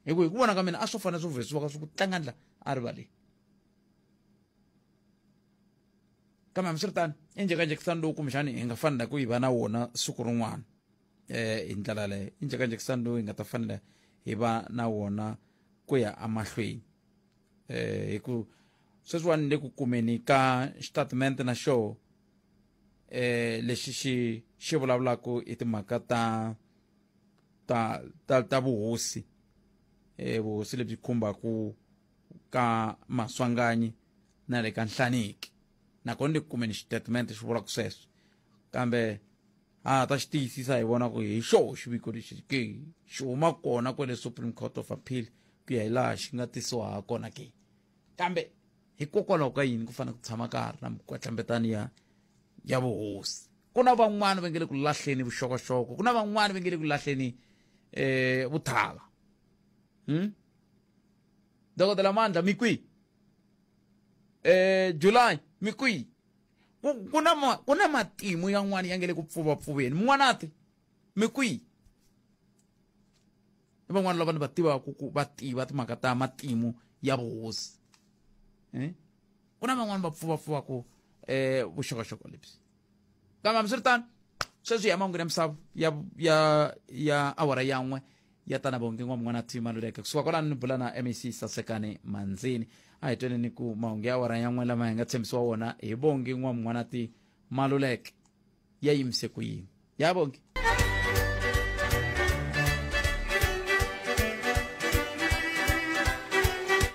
Hi ku hi ku vona ka mina a swo fanele swi vhesiwaka swi ku tlangandla a rivaleni. Kambe hambiswiritano i njhekanjhekisano lowu kumbexani hi nga fanela ku yi va na wona siku rin'wana eh hi ndlela leyo i njhekanjhekisano lowu hi nga ta fanela hi va na wona ku ya emahlweni eh hi ku sweswiwani le ku kumeni ka xitatimende na xo eh lexi xi xi vulavulaka hi timhaka ta ta ta ta vuhosi eh vuhosi lebyi khumbaka ka Maswanganyi na le ka Nhlaniki. Nakona le ku kumeni xitatimende xi vulaka sweswo. Kambe ha ta xi tiyisisa hi vona ku hi xoho xiviko lexi ke xi huma kona kwale Supreme Court of Appeal ku ya hi laha xi nga tisiwa ha kona ke. Kambe hikokwalaho ka yini ku fanele ku tshama ka ha ri na mikwetlembetano ya ya vuhosi? Ku na van'wana va nge le ku lahleni vuxokoxoko, ku na van'wana va nge le ku lahleni eh vuthala. Hmm? Dokodela Mandla mi kwihi? Eh July mi kwihi? Ku ku na ma, ku na matimu yan'wana ya nge le ku pfuvapfuveni. Mun'wanati mi kwihi? I van'wana lava ni va tivaka ku va tiva timhaka ta matimu ya vuhosi. Eh? Ku na van'wana va pfuvapfuvaka eh vuxokoxoko lebyi. Kambe hambiswiritano sweswi hi ya mahungu ya misava ya ya ya awara yan'we ya tana Bongi N'wamun'wana T Maluleke kusuka kwalano ni bula na MEC Sasekani Manzini a hi tweneni ku mahungu ya awara yan'we lama hi nga tshembisiwa wona hi Bongi N'wamun'wana T Maluleke ya yimise ku yini ya Bongi.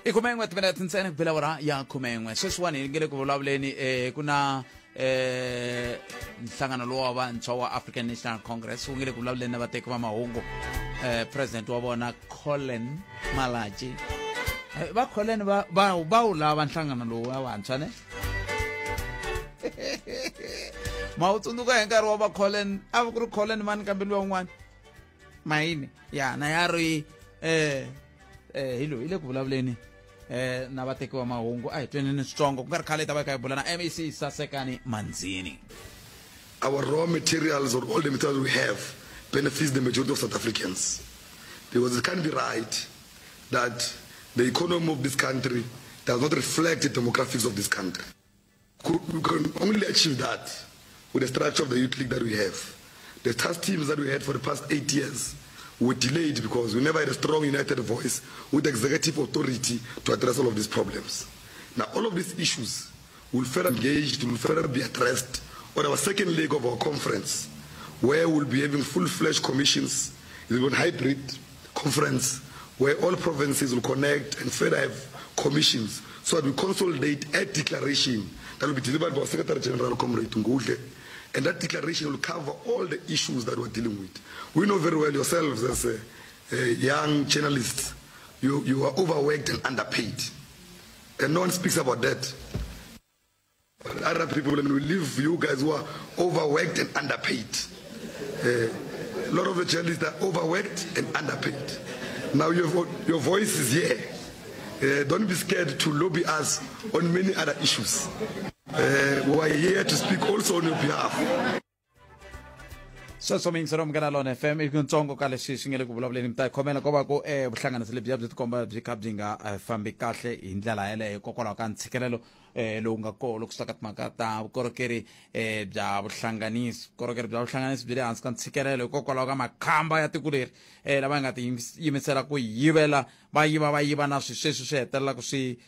I 11 timinete ntsena ku bela awara ya 11. Sweswiwani hi nge le ku vulavuleni ku na nhlangano lowu wa vantshwa wa African National Congress wu nge le ku vulavuleni na vateki va mahungu. President wa vona Colin Malatji. Va Colin va va va wu lava nhlangano lowu wa vantshwa ne? Ma wu tsundzuka hi nkarhi wa va Colin, a ku ri Colin mani kambe luwa un'wana mayini ya na ya ri hi loyi i le ku vulavuleni na vateki va mahungu. A hi tweneni switsongo ku nga ri khale hi ta va hi kha hi bula na MEC Sasekani Manzini. Our raw materials or all the materials we have benefits the majority of South Africans, because it can't be right that the economy of this country does not reflect the demographics of this country. We can only achieve that with the structure of the youth league that we have. The task teams that we had for the past 8 years were delayed because we never had a strong united voice with executive authority to address all of these problems. Now, all of these issues will further engage, will further be addressed on our second leg of our conference, where we'll be having full-fledged commissions. It will be a hybrid conference where all provinces will connect and further have commissions so that we consolidate a declaration that will be delivered by our Secretary General, Comrade Ngudle, and that declaration will cover all the issues that we're dealing with. We know very well yourselves as young journalists, you are overworked and underpaid. And no one speaks about that. But other people, and we leave you guys who are overworked and underpaid. A lot of the journalists are overworked and underpaid. Now your voice is here. Don't be scared to lobby us on many other issues. We are here to speak also on your behalf. Sweswo mi yingisela Munghana Lona FM i ntsongo ka leswi swi nge le ku vulavuleni mi ta hi khomela ko va ku vuhlanganisi lebyiya byi tikomba byi kha byi nga fambi kahle hi ndlela yeleyo hikokwalaho ka ntshikelelo lowu nga kona loko swi ta ka timhaka ta vukorhokeri bya vuhlanganisi. Vukorhokeri bya vuhlanganisi byi le hansi ka ntshikelelo hikokwalaho ka makhamba ya tiko leri lava nga tiyimisela ku yivela va yiva va yiva na swi sweswi swi hetelelaka swi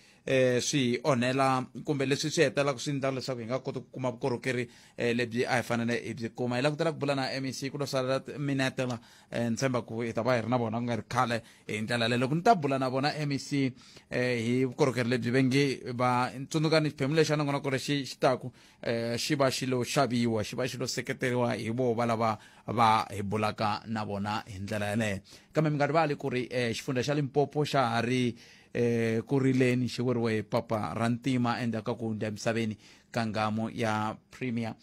swi onhela kumbe leswi swi hetelelaka swi endla leswaku hi nga koti ku kuma vukorhokeri lebyi a hi fanele hi byi kuma. Hi langutela ku bula na MEC ku lo salela minete la ni tshemba ku hi ta va hi ri na vona ku nga ri khale hi ndlela leyo. Loko ni ta bula na vona MEC hi vukorhokeri lebyi va nge va tsundzukani xiphemu lexi a nongonoko lexi xi taku xi va xi lo xaviwa, xi va xi lo seketeriwa hi vo va lava va hi bulaka na vona hi ndlela yaleyo. Kambe mi nga rivali ku ri xifundza xa Limpopo xa ha ri ku rileni xi weriwe hi papa ra ntima endzhaku ka ku hundza emisaveni ka nghamu ya Premier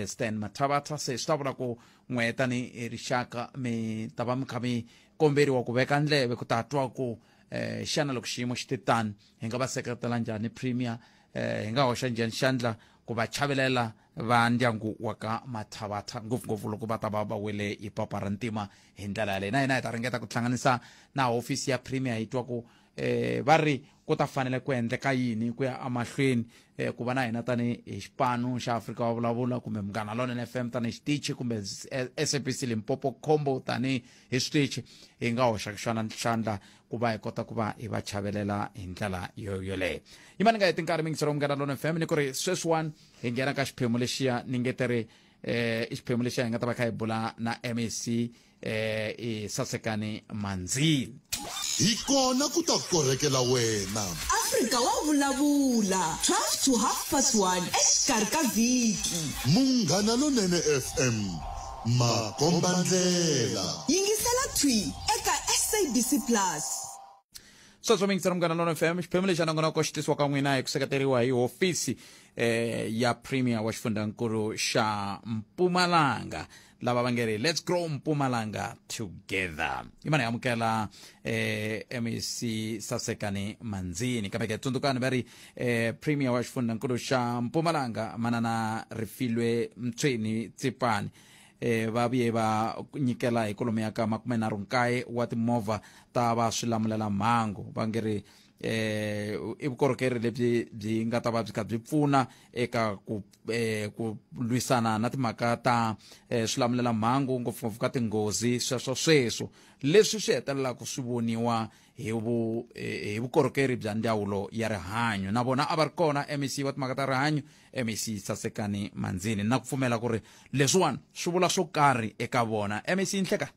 Stan Mathabatha. Se swi ta vula ku n'we tanihi rixaka mi ta va mi kha mi komberiwa ku veka ndleve ku ta twa ku Xana loko xiyimo xi te tani, hi nga va seketela njhani Premier? Hi nga hoxa njhani xandla ku va chavelela va ndyangu wa ka Mathavatha, ngopfungopfu loko va ta va va wele hi papa ra ntima hi ndlela yaleyo? Na hina hi ta ringeta ku hlanganisa na hofisi ya Premier, hi twa ku va ri ku ta fanele ku endleka yini ku ya emahlweni, ku va na hina tani hi xipano xa Afrika wa Vulavula, kumbe Munghana Lonene FM tanihi xitichi, kumbe SABC Limpopo Combo tanihi hi switichi, hi nga hoxa xana xandla ku va hi kota ku va hi va chavelela hi ndlela yo yoleyo. Yimani nga heti nkarhi, mingiselo Munghana Lona FM, ni ku ri sweswiwani hi nghena ka xiphemu lexiya ni nge te ri i xiphemu lexiya hi nga ta va kha hi bula na MEC i Sasekani Manzini. Hi kona ku ta korhekela wena. Afrika wa vulavula 12 to half past 1 exikarhi ka vhiki. Munghana Lonene FM, makombandlela. Yingisela thwi eka SABC Plus. Sweswo mingisela Munghana Lona FM, xiphemu lexi a nongonoko xi tisiwa ka n'wina hi ku seketeriwa hi hofisi ya Premier wa xifundzankulu xa Mpumalanga, lava va nge ri "Let's grow Mpumalanga together". Yimana hi amukela MEC Sasekani Manzini, kambe ke tsundzukani va ri Premier wa xifundzankulu xa Mpumalanga, Manana Rifilwe Mtsweni Tsipani, va vuye va nyikela hi kwalomu ya ka 39 wa timovha ta va swilamulela mhangu. Va nge ri i vukorhokeri lebyi byi nga ta va byi kha byi pfuna eka ku lwisana na timhaka ta swilamulela mhangu, ngopfungopfu ka tinghozi, sweswo sweswo leswi swi hetelelaka swi voniwa hi vukorhokeri bya ndzawulo ya rihanyo. Na vona a va ri kona MEC wa timhaka ta rihanyo, MEC Sasekani Manzini, na ku pfumela ku ri leswiwani swi vula swo karhi eka vona. MEC, nhleka.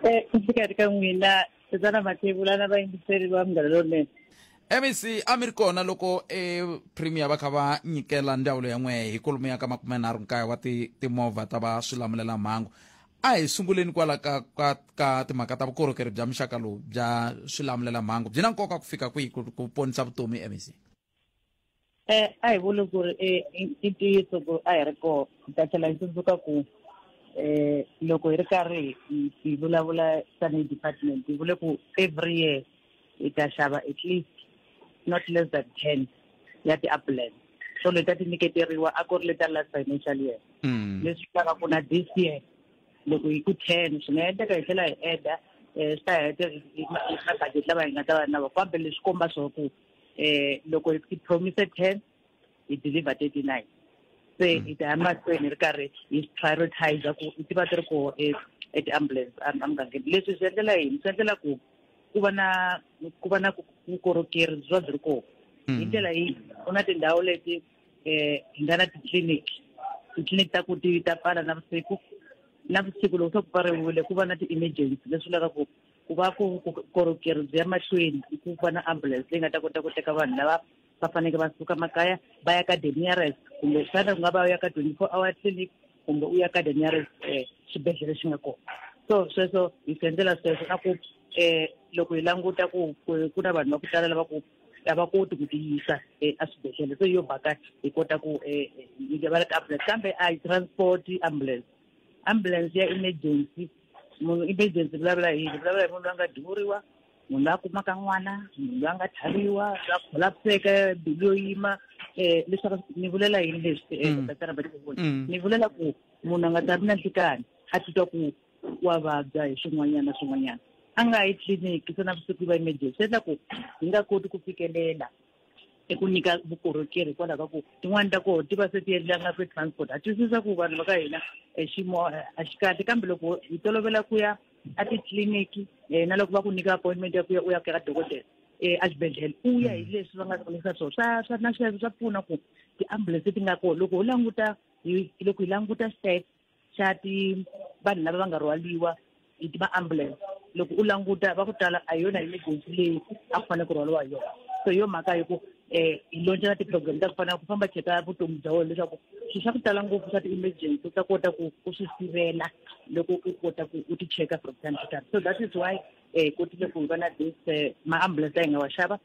Exikarhi ka n'wina, Tatana Mathebula, na vayingiseri va Munghana Lowunene. MEC, a mi ri kona loko e Premier va kha va nyikela ndzawulo ya n'wehe hi kwalomu ya ka 39 wa timovha ta va swilamulela mhangu. A hi sunguleni kwala ka timhaka ta vukorhokeri bya muxaka lowu bya swilamulela mhangu, byi na nkoka ku fika kwihi ku ponisa vutomi, MEC? A hi vuli ku ri i ntiyiso ku a hi ri koho. Hi ta tlhela hi tsundzuka ku loko hi ri karhi hi vulavula tanihi department, hi vule ku every year hi ta xava at least not less than 10 ya ti-ambulance. So leti a ti nyiketeriwa a ku ri leta last financial year. Leswi vulaka ku na this year loko hi ku 10, swi nga endleka hi tlhela hi eda, swi ta heta hi ma-budget lama hi nga ta va na vona, kambe leswi komba swo ku loko hi promise 10, hi deliver 39. Se hi ta ya mahlweni hi ri karhi hi prioritize ku ti va ti ri koho e ti-ambulance emugangeni. Leswi swi endlela yini? Swi endlela ku va na vukorhokeri byi va byi ri koho hi ndlela yihi? Ku na tindhawu leti hi nga na titliliniki ta ku ti ta pfala navusiku. Navusiku loko se ku pfariwile, ku va na ti-emergency, leswi vulaka ku va ku vukorhokeri byi ya mahlweni, ku va na ambulance leyi nga ta kota ku teka vanhu lava va fanekele va suka makaya va ya ka the nearest, kumbe xana ku nga va u ya ka 24 hour clinic, kumbe u ya ka the nearest xibedhlele xi nga kona. So sweswo hi swi endlela sweswo, na ku loko hi languta ku na vanhu va ku tala lava ku a va koti ku tiyisa eswibedhlele, so hi yo mhaka hi kota ku hi va na ti-ambulance. Kambe a hi transport ambulance. Ambulance ya emergency, munhu emergency vulavula hi vulavula hi munhu loyi a nga duvuriwa, munhu loyi a kumaka n'wana, munhu loyi a nga tlhaviwa, loyi a collapseke, mbilu yo yima. Leswaku ni vulela yini leswi, tatana Mathebula? Ni vulela ku munhu a nga tami na nhlikani a titwa ku wa vabya hi swin'wanyana na swin'wanyana, a nga yi tliliniki se navusiku yi va emergency, swi endla ku hi nga koti ku fikelela eku nyika vukorhokeri, hikwalaho ka ku tin'wani ta koho ti va se ti endlanga ku transport. Ha twisisa ku vanhu va ka hina xiyimo a xi kahle, kambe loko hi tolovela ku ya a titliliniki, na loko va ku nyika appointment ya ku ya u ya ka dokodela exibedhlele, u ya hi leswi va nga ku nyika swona, swa na sweswo swa pfuna ku tiambulense ti nga kona. Loko hi languta stats xa ti vanhu lava va nga rhwaliwa hi ma-ambulance, loko u languta va ku tala, a hi yona emergency leyi a ku fanele ku rhwaliwa hi yona. So hi yo mhaka hi ku hi launcha na ti-program ta ku fana ku famba cheka vutomi bya wena, leswaku swilo swa ku tala ngopfu swa ti-emergency u ta kota ku u swi sivela loko u kota ku u ti cheka from time to time. So that is why kotile ku va na this ma-ambulance la hi nga wa xava,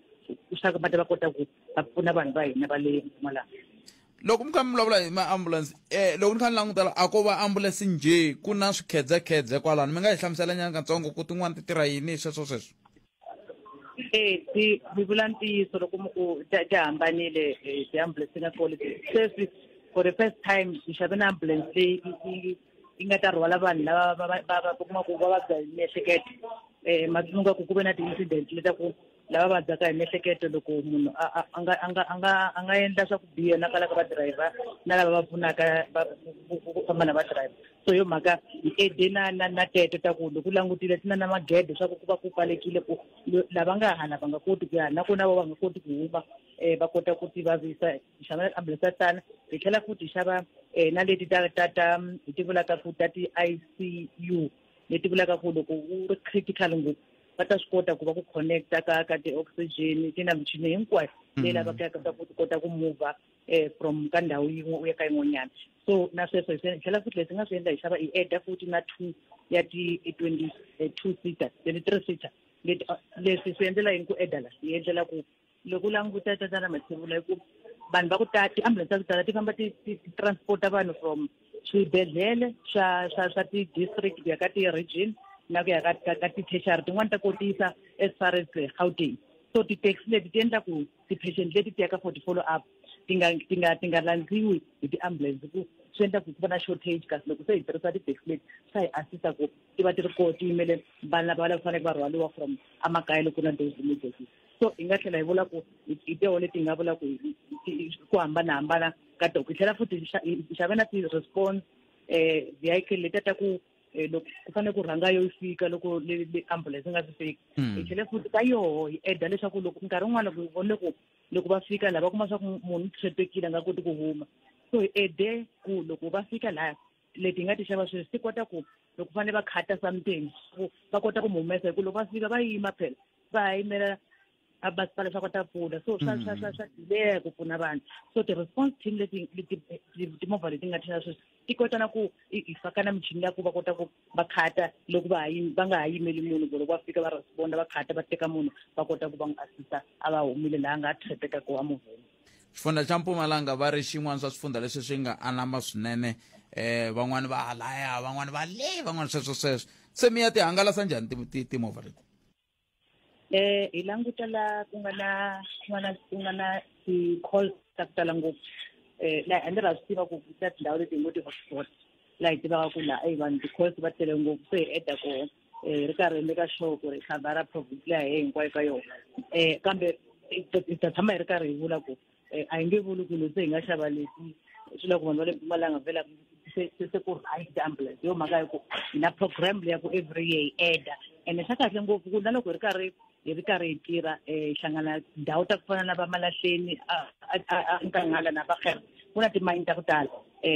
leswaku va ta va kota ku va pfuna vanhu va hina va le Mpumalanga. Loko mi kha mi vulavula hi ma-ambulance, loko ni kha ni langutela, a ko va ambulance njhe, ku na swikhedzekhedze kwalano. Mi nga hi hlamusela nyana katsongo ku tin'wani ti tirha yini, sweswo sweswo? Ti mi vula ntiyiso loko mi ku ti hambanile ti-ambulance ti nga kona sweswi. For the first time hi xave na ambulance leyi yi nga ta rhwala vanhu lava va kuma ku va vabya hi miehleketo. Matsundzuka ku ku ve na ti-incident leta ku lava vabyaka hi miehleketo, loko munhu a nga a nga a nga a nga endla swa ku biha na kwala ka va driver na lava va pfunaka ku famba na va driver. So yo mhaka hi ede na teto ta ku loko u langutile ti na magede swa ku ku va ku pfalekile, ku lava nga hala va nga koti ku ya, na kona va nga koti ku huma, va kota ku ti vavisa. Hi xava ambulance ta tana, hi tlhela futhi hi xava na leti ta hi ti vulaka ku ta ti-ICU, leti vulaka ku loko u ri critical ngopfu va ta swi kota ku va ku connecta ka ti-oxygen, ti na michini hinkwayo leyi lavekaka ta ku kota ku move from ka ndhawu yin'we u ya ka yin'wanyana. So na sweswo hi tlhela futhi leswi nga swi endla, hi xava, hi adda futhi na two ya ti 22 seater, 23 seater leti. Leswi swi endlela yini ku adda la? Hi endlela ku loko u languta, tatana Mathevula, hi ku vanhu va ku tala, ti-ambulance ta ku tala ti famba ti transporta vanhu from swibedhlele swa ti-district ku ya ka ti-region na ku ya ka ti-tertiary, tin'wani ta kotisa as far as Gauteng. So ti-taxi leti ti endla ku ti-patient leti ti yaka for ti-follow up ti nga landziwi hi ti-ambulance, ku swi endla ku ku va na shortage. Kasi loko se hi tirhisa ti-taxi leti, swa hi assista ku ti va ti ri koho, ti yimele vanhu lava lava faneleke va rhwaliwa from emakaya loko na those emergencies. So hi nga tlhela hi vula ku hi toho leti hi nga vula ku ku hambanahambana ka toho. Hi tlhela futhi hi xave na ti-response vehicle letiya ta ku loko ku fanele ku rhanga yo fika loko le ambulance yi nga se fika. Hi tlhele futhi ka yoho hi adda leswaku loko nkarhi wun'wana loko hi vonile ku loko va fika laha va kuma swa ku munhu u trapekile, a nga koti ku huma, so hi adde ku loko va fika laha, leti hi nga ti xava sweswi ti kota ku loko fanele va khata something ku va kota ku mu humesa, hi ku loko va fika va yima phela, va ha yimela a masipala leswaku va ta pfuna. So swa delay ku pfuna vanhu. So ti-response team leti timovha leti nga thela sweswi ti kota na ku hi faka na michini ya ku va kota ku va khata loko va ha va nga ha yimeli munhu, ku loko va fika va responda, va khata, va teka munhu, va kota ku va n'wi assista a va humile laha a nga trapeka koho emovheni. Xifundza xa Mpumalanga va ri xin'wana swa swifundza leswi swi nga anama swinene. Van'wani va halaya, van'wani va le, van'wani sweswo sweswo. Se mi ya ti hangalasa njhani timovha leti? Hi languta la ku nga na ti-calls ta ku tala ngopfu. La a ni ra swi tiva ku ta tindhawu leti hi ngo ti-hotspot, laha hi tivaka ku laha eyi vanhu ti-calls va tele ngopfu, se hi adda koho. Hi ri karhi hi make sure ku ri khavhara province leya he hinkwayo ka yona. Kambe hi ta tshama hi ri karhi hi vula ku a hi nge vuli ku se hi nga xava leti, swi lava ku vanhu va le Mpumalanga vhela se ku right ti-ambulance. Yo mhaka hi ku hi na program leya ku every year hi adda, ene swa kahle ngopfu ku na loko hi ri karhi hi tirha, hi hlangana ndhawu ta ku fana na va Malahleni, Nkanghala na Vaxere, ku na timayini ta ku tala.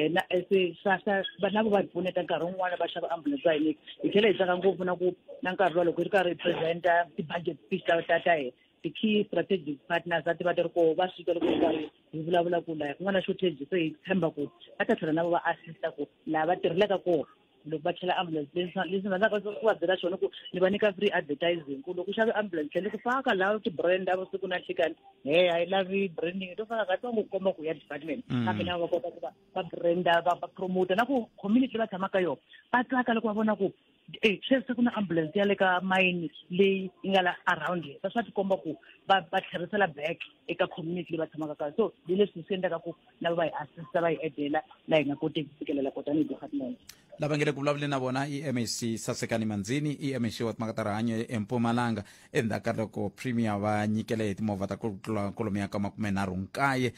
Na se swa va na va hi pfuneta nkarhi wun'wani va xava ambulance va hi nyika. Hi tlhela hi tsaka ngopfu na ku na nkarhi luwa loko hi ri karhi hi presenta ti-budget speech ta hina, ti-key strategic partners a ti va ti ri koho, va swi twa loko hi karhi hi vulavula ku laha ku nga na shortage, se hi tshemba ku va ta tlhela na vo va assista ku laha va tirhelaka kona loko va chela ambulance. Leswi rhandzaka ku va byela xona ku ni va nyika free advertising, ku loko u xave ambulance tlhela ku faka laha ti-brand a vusiku na nhlikani. He a yi lavi branding, to faka katsongo ku komba ku ya department, kambe na va kota ku va branda, va promota, na ku community va tshamaka yona va tsaka loko va vona ku e sweswi se ku na ambulance ya le ka mayini leyi yi nga la around here. Swa tikomba ku va tlherisela back eka community leyi va tshamaka ka. So hi leswi swi endlaka ku lava va hi assista, va hi edela laha hi nga koteki ku fikelela kona tanihi department. Lava nge le ku vulavuleni na vona i MEC Sasekani Manzini, i MEC wa timhaka ta rihanyo eMpumalanga, endzhaku ka loko premier va nyikele hi timovha ta ku tlula kwalomuya ka 39.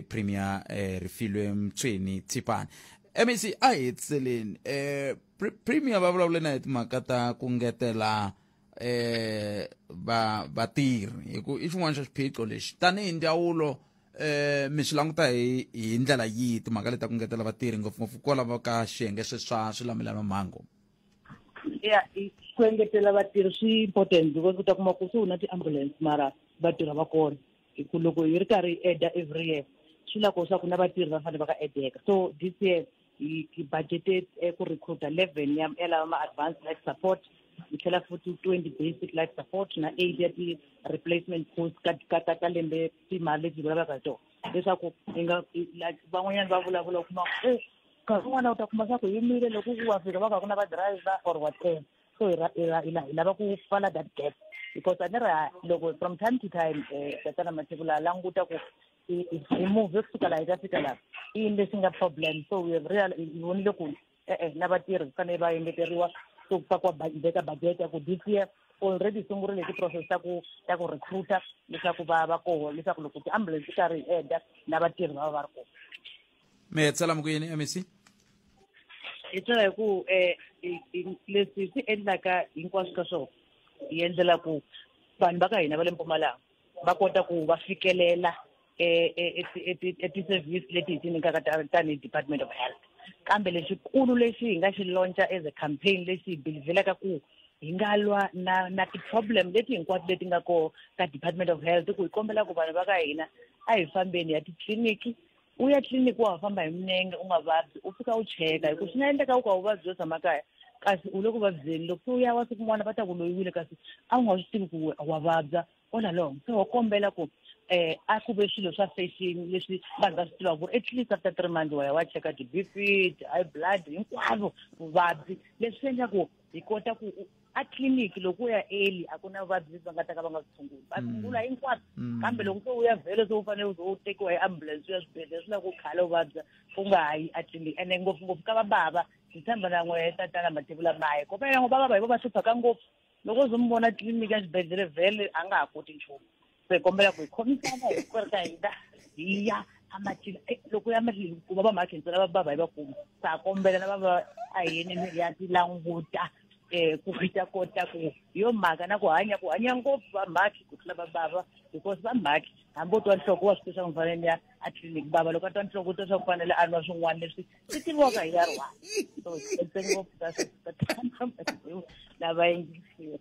Premier Refilwe Mtsweni Tsipane. MEC, a hi hetiseleni. Premier va vulavule na hi timhaka ta ku ngetela va vatirhi, hi ku i xin'wana xa xiphiqo lexi. Tanihi ndzawulo, mi swi languta hi ndlela yihi timhaka leti ta ku ngetela vatirhi, ngopfungopfu kwalava ka xiyenge sweswa swilamulela mhangu? Ya, ku engetela vatirhi swi important because ku ta kuma ku se u na ti-ambulance mara vatirhi va kona, hi ku loko hi ri karhi hi adda every year, swi lava ku swa ku na vatirhi va fanele va ka addeka. So this year hi budgeted ku recruita 11 ya lava ma-advanced life support, hi tlhela futhi 20 basic life support na 8 ya ti-replacement post ka lembe timali leti hi vulavulaka hi tona, leswaku hi nga like van'wanyana va vulavula, u kuma ku nkarhi wun'wana u ta kuma swa ku yimile loko ku wa fika va ka ku na va driver or whatever. So hi lava ku pfala that gap. Because a ni ri loko from time to time Tatana Mathebula languta ku hi move kusuka laha hi ta fika laha, i yini lexi nga problem. So we have real hi vonile ku e-e na vatirhi ku fanele va engeteriwa, so ku fakiwa veka budget ya ku this year already sungurile ti-process ta ku recruiter leswaku va koho, leswaku loko ti-ambulance ti karhi hi eda na vatirhi va va va ri kona. Mi hetisela mi ku yini, MEC? Hi tsala hi ku leswi swi endlaka hinkwaswo ka swona hi endlela ku vanhu va ka hina va le Mpumalanga va kota ku va fikelela ti-service leti hi ti nyikaka tanihi Department of Health. Kambe lexikulu lexi hi nga xi launcha as a campaign, lexi hi believelaka ku hi nga lwa na ti-problem leti hinkwato leti nga koho ka Department of Health, ku hi kombela ku vanhu va ka hina a hi fambeni ya titliliniki. U ya tliliniki wa ha famba hi minenge, u nga vabyi, u fika u cheka, hi ku swi nga endleka u ka u vabyi yo tshama kaya kasi u le ku vabyeni. Loko se u ya wa siku kun'wana va ta ku loyiwile, kasi a wu nga swi tivi ku wa vabya all along. Se ho kombela ku a ku ve swilo swa fashion leswi vanhu va swi tivaka ku at least after 3 months wa ya wa cheka ti-BP, ti-high blood, hinkwavo vuvabyi. Leswi swi endla ku hi kota ku a tliliniki loko u ya early a ku na vuvabyi lebyi va nga ta ka va nga swi tshunguli, va tshungula hinkwabyo. Kambe loko se u ya vhele se u fanele u ze u tekiwa hi ambulance u ya swibedhlele, swi lava ku khale u vabya u nga ha yi a tliliniki. Ene ngopfungopfu ka vabava, ndzi tshemba na n'we Tatana Mathebula maye kopa yango va bava hi vo va hluphaka ngopfu. Loko u ze mi vona tliliniki ya xibedhlele vhele a nga ha koti nchumu. Se kombela ku hi khomisana hinkwerhu ka hina hi ya amatini. Loko ya mahlweni kuma va mhakhi ntsena va bava hi va kuma sa kombela na va a hi yeni hi ya ti languta ku hi ta kota ku yo mhaka na ku hanya ngopfu va mhakhi ku tlula va bava, because va mhakhi hambi u twa nhloko wa swi tiva swa ku fanele ya a tliliniki. Bava loko a twa nhloko u twa swa ku fanele a nwa swin'wana leswi swi tiviwaka hi ya ri one. So khense ngopfu ka sweswi lava yingiseri.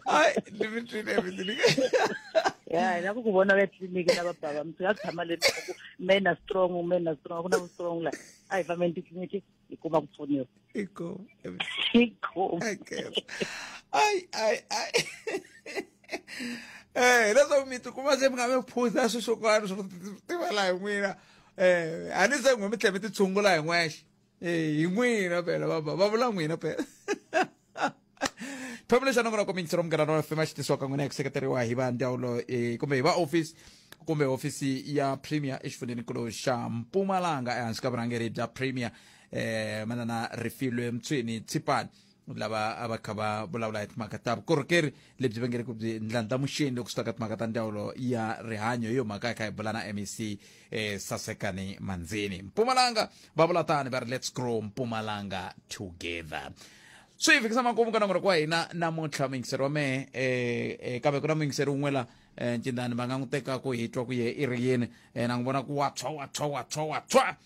Hayi, ni mi twile mi. Ya, hi lava ku vona va tliliniki na va bava mi nga tshama le ku men are strong, men are strong, ku na strong la a hi fambeni titliliniki hi kuma ku pfuniwa. Inkomu. Inkomu. Ai ai ai, leswaku mi tikuma se mi nga mi phuza swilo swo karhi swo tivela hi n'wina, a ni se n'we mi tlhela mi ti tshungula hi n'wexe. Hi n'wina phela va va vula n'wina phela. Xiphemu lexi a nongonoko mintshiro Munghana wa FM xi tisiwaka n'wina hi ku seketeriwa hi va ndzawulo kumbe hi va office kumbe hofisi ya Premier exifundzheninkulu xa Mpumalanga ehansi ka vurhangeri bya Premier manana Rifilwe Mtsweni Tsipani, lava a va kha va vulavula hi timhaka ta vukorhokeri lebyi va nge ri ku byi ndlandlamuxeni loko swi ta ka timhaka ta ndzawulo ya rihanyo. Hi yo mhaka hi kha hi bula na MEC Sasekani Manzini. Mpumalanga va vula tani va ri, "Let's grow Mpumalanga together." Swi hi fikisa makumu ka nongonoko wa hina namuntlha, muyingiseri wa mehe. Kambe ku na muyingiseri wun'we la ncindani va nga n'wi teka ku hi twa ku ye i ri yini. Na n'wi vona ku wa tshwa wa tshwa wa tshwa wa tshwa.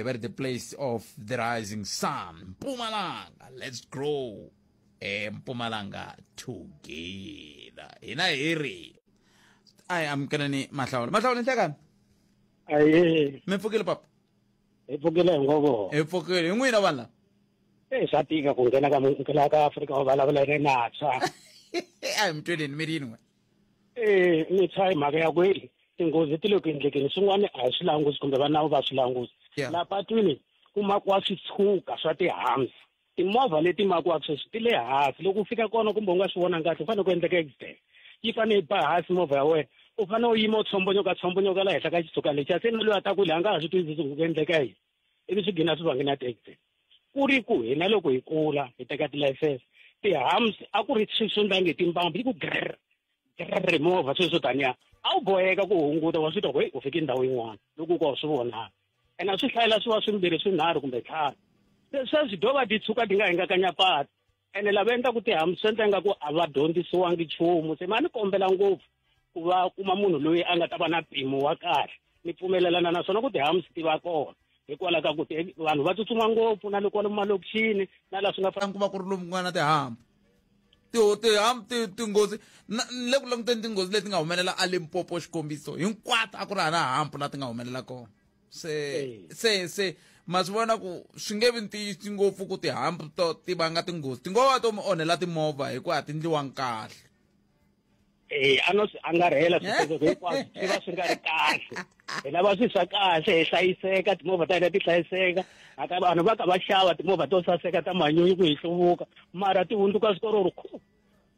Va ri the place of the rising sun, Mpumalanga. Let's grow Mpumalanga together. Hina hi ri a hi amukeleni Mahlawula. Mahlawula, nhlekani. Aye. Mi pfukile, papa? Hi pfukile hi ngovo. Hi pfukile hi n'wina vanhu lava. E swa tika ku nghena ka ka Afrika u vulavula hi natshwa. A hi mi tweleni, mi ri yini n'we? Ni tshwa hi mhaka ya ku tinghozi ti le ku endlekeni, swin'wana a hi swi langusi kumbe va nawu va swi langusi. Laha patwini ku makiwa switshuka swa ti-humps, timovha leti makiwaka sweswi ti le hansi. Loko u fika kona kumbe u nga swi vonanga kahle, u fanele ku endleka accident, yi fanele yi ba hansi movha ya wena, u fanele u yima u tshombonyoka tshombonyoka la henhla ka xitshuka lexiya, se na loyi a ta ku le a nga ha swi twisisi ku endleka yini, ivi swi gina swi vange na ti-accident. Ku ri ku hina loko hi kula hi teka tilayisense, ti-humps a ku ri swilo swo ndlange timbambu yi ku grr grr movha, swilo swo taniya a wu boheka ku hunguta, wa swi twa ku hey u fike ndhawu yin'wana loko u ka u swi vonaka, ene a swi hlayela swi va swimbirhi swinharhu kumbe ntlhanu. Se sweswi do va ti tshuka ti nga hingakanya patu, ene lava endlaku ti-humps swi endla ingaku a va dyondzisiwangi nchumu. Se ma ni kombela ngopfu ku va kuma munhu loyi a nga ta va na mpimo wa kahle. Ni pfumelelana naswona ku ti-humps ti va kona hikwalaho ka ku vanhu va tsutsuma ngopfu na le kwalomu malokixini na laha swi nga ku va ku ri lomu ku nga na ti-hump ti-hump tinghozi ni le ku languteni tinghozi leti nga humelela a Limpopo, xikombiso, hinkwato a ku ri hana hump la ti nga humelela kona. Se ma swi vona ku swi nge vi ntiyiso ngopfu ku ti-hump to ti vanga tinghozi, ti ngo va to mi onhela timovha hikuva a ti ndliwangi kahle. Eh, a no swi angarhela swilo hinkwaswo swi va swi nga ri kahle. Hi lava swilo swa kahle hi hlayiseka, timovha ta hina ti hlayiseka. Aka vanhu va ka va xava timovha to saseka ta manyunyu ku hi hluvuka, mara ti hundzuka swikororo khu.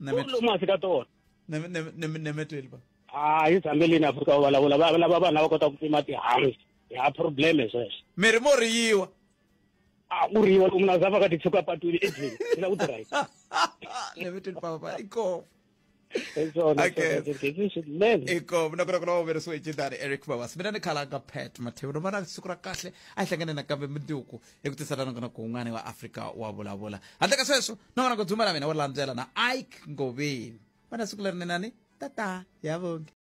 Lomu hansi ka tona. Nemetweli ba. Hayi zambelini Afrika va vulavula va lava vanhu lava kotaka ku pima tihansi. Ya problem sweswo. Miri mo riyiwa. A ku riyiwa loko munhu a za va ka ti tshuka patwini endleni. Ni la ku drive. Nemetweli papa inkomu. Okay. Inkomu nakona kuna waverisiwe hi Cindani Eric Mabasa. Mina ni khalanga Pat Matheu no vana siku ra kahle a hi hlangane nakambe mundzuku hi ku tisela nakona ku un'wana wa Afrika wa vulavula. Handle ka sweswo nongonoko ku dzumela mina wo landzela na Ike Ngoveni. Vana siku lerinene tata ya vongi.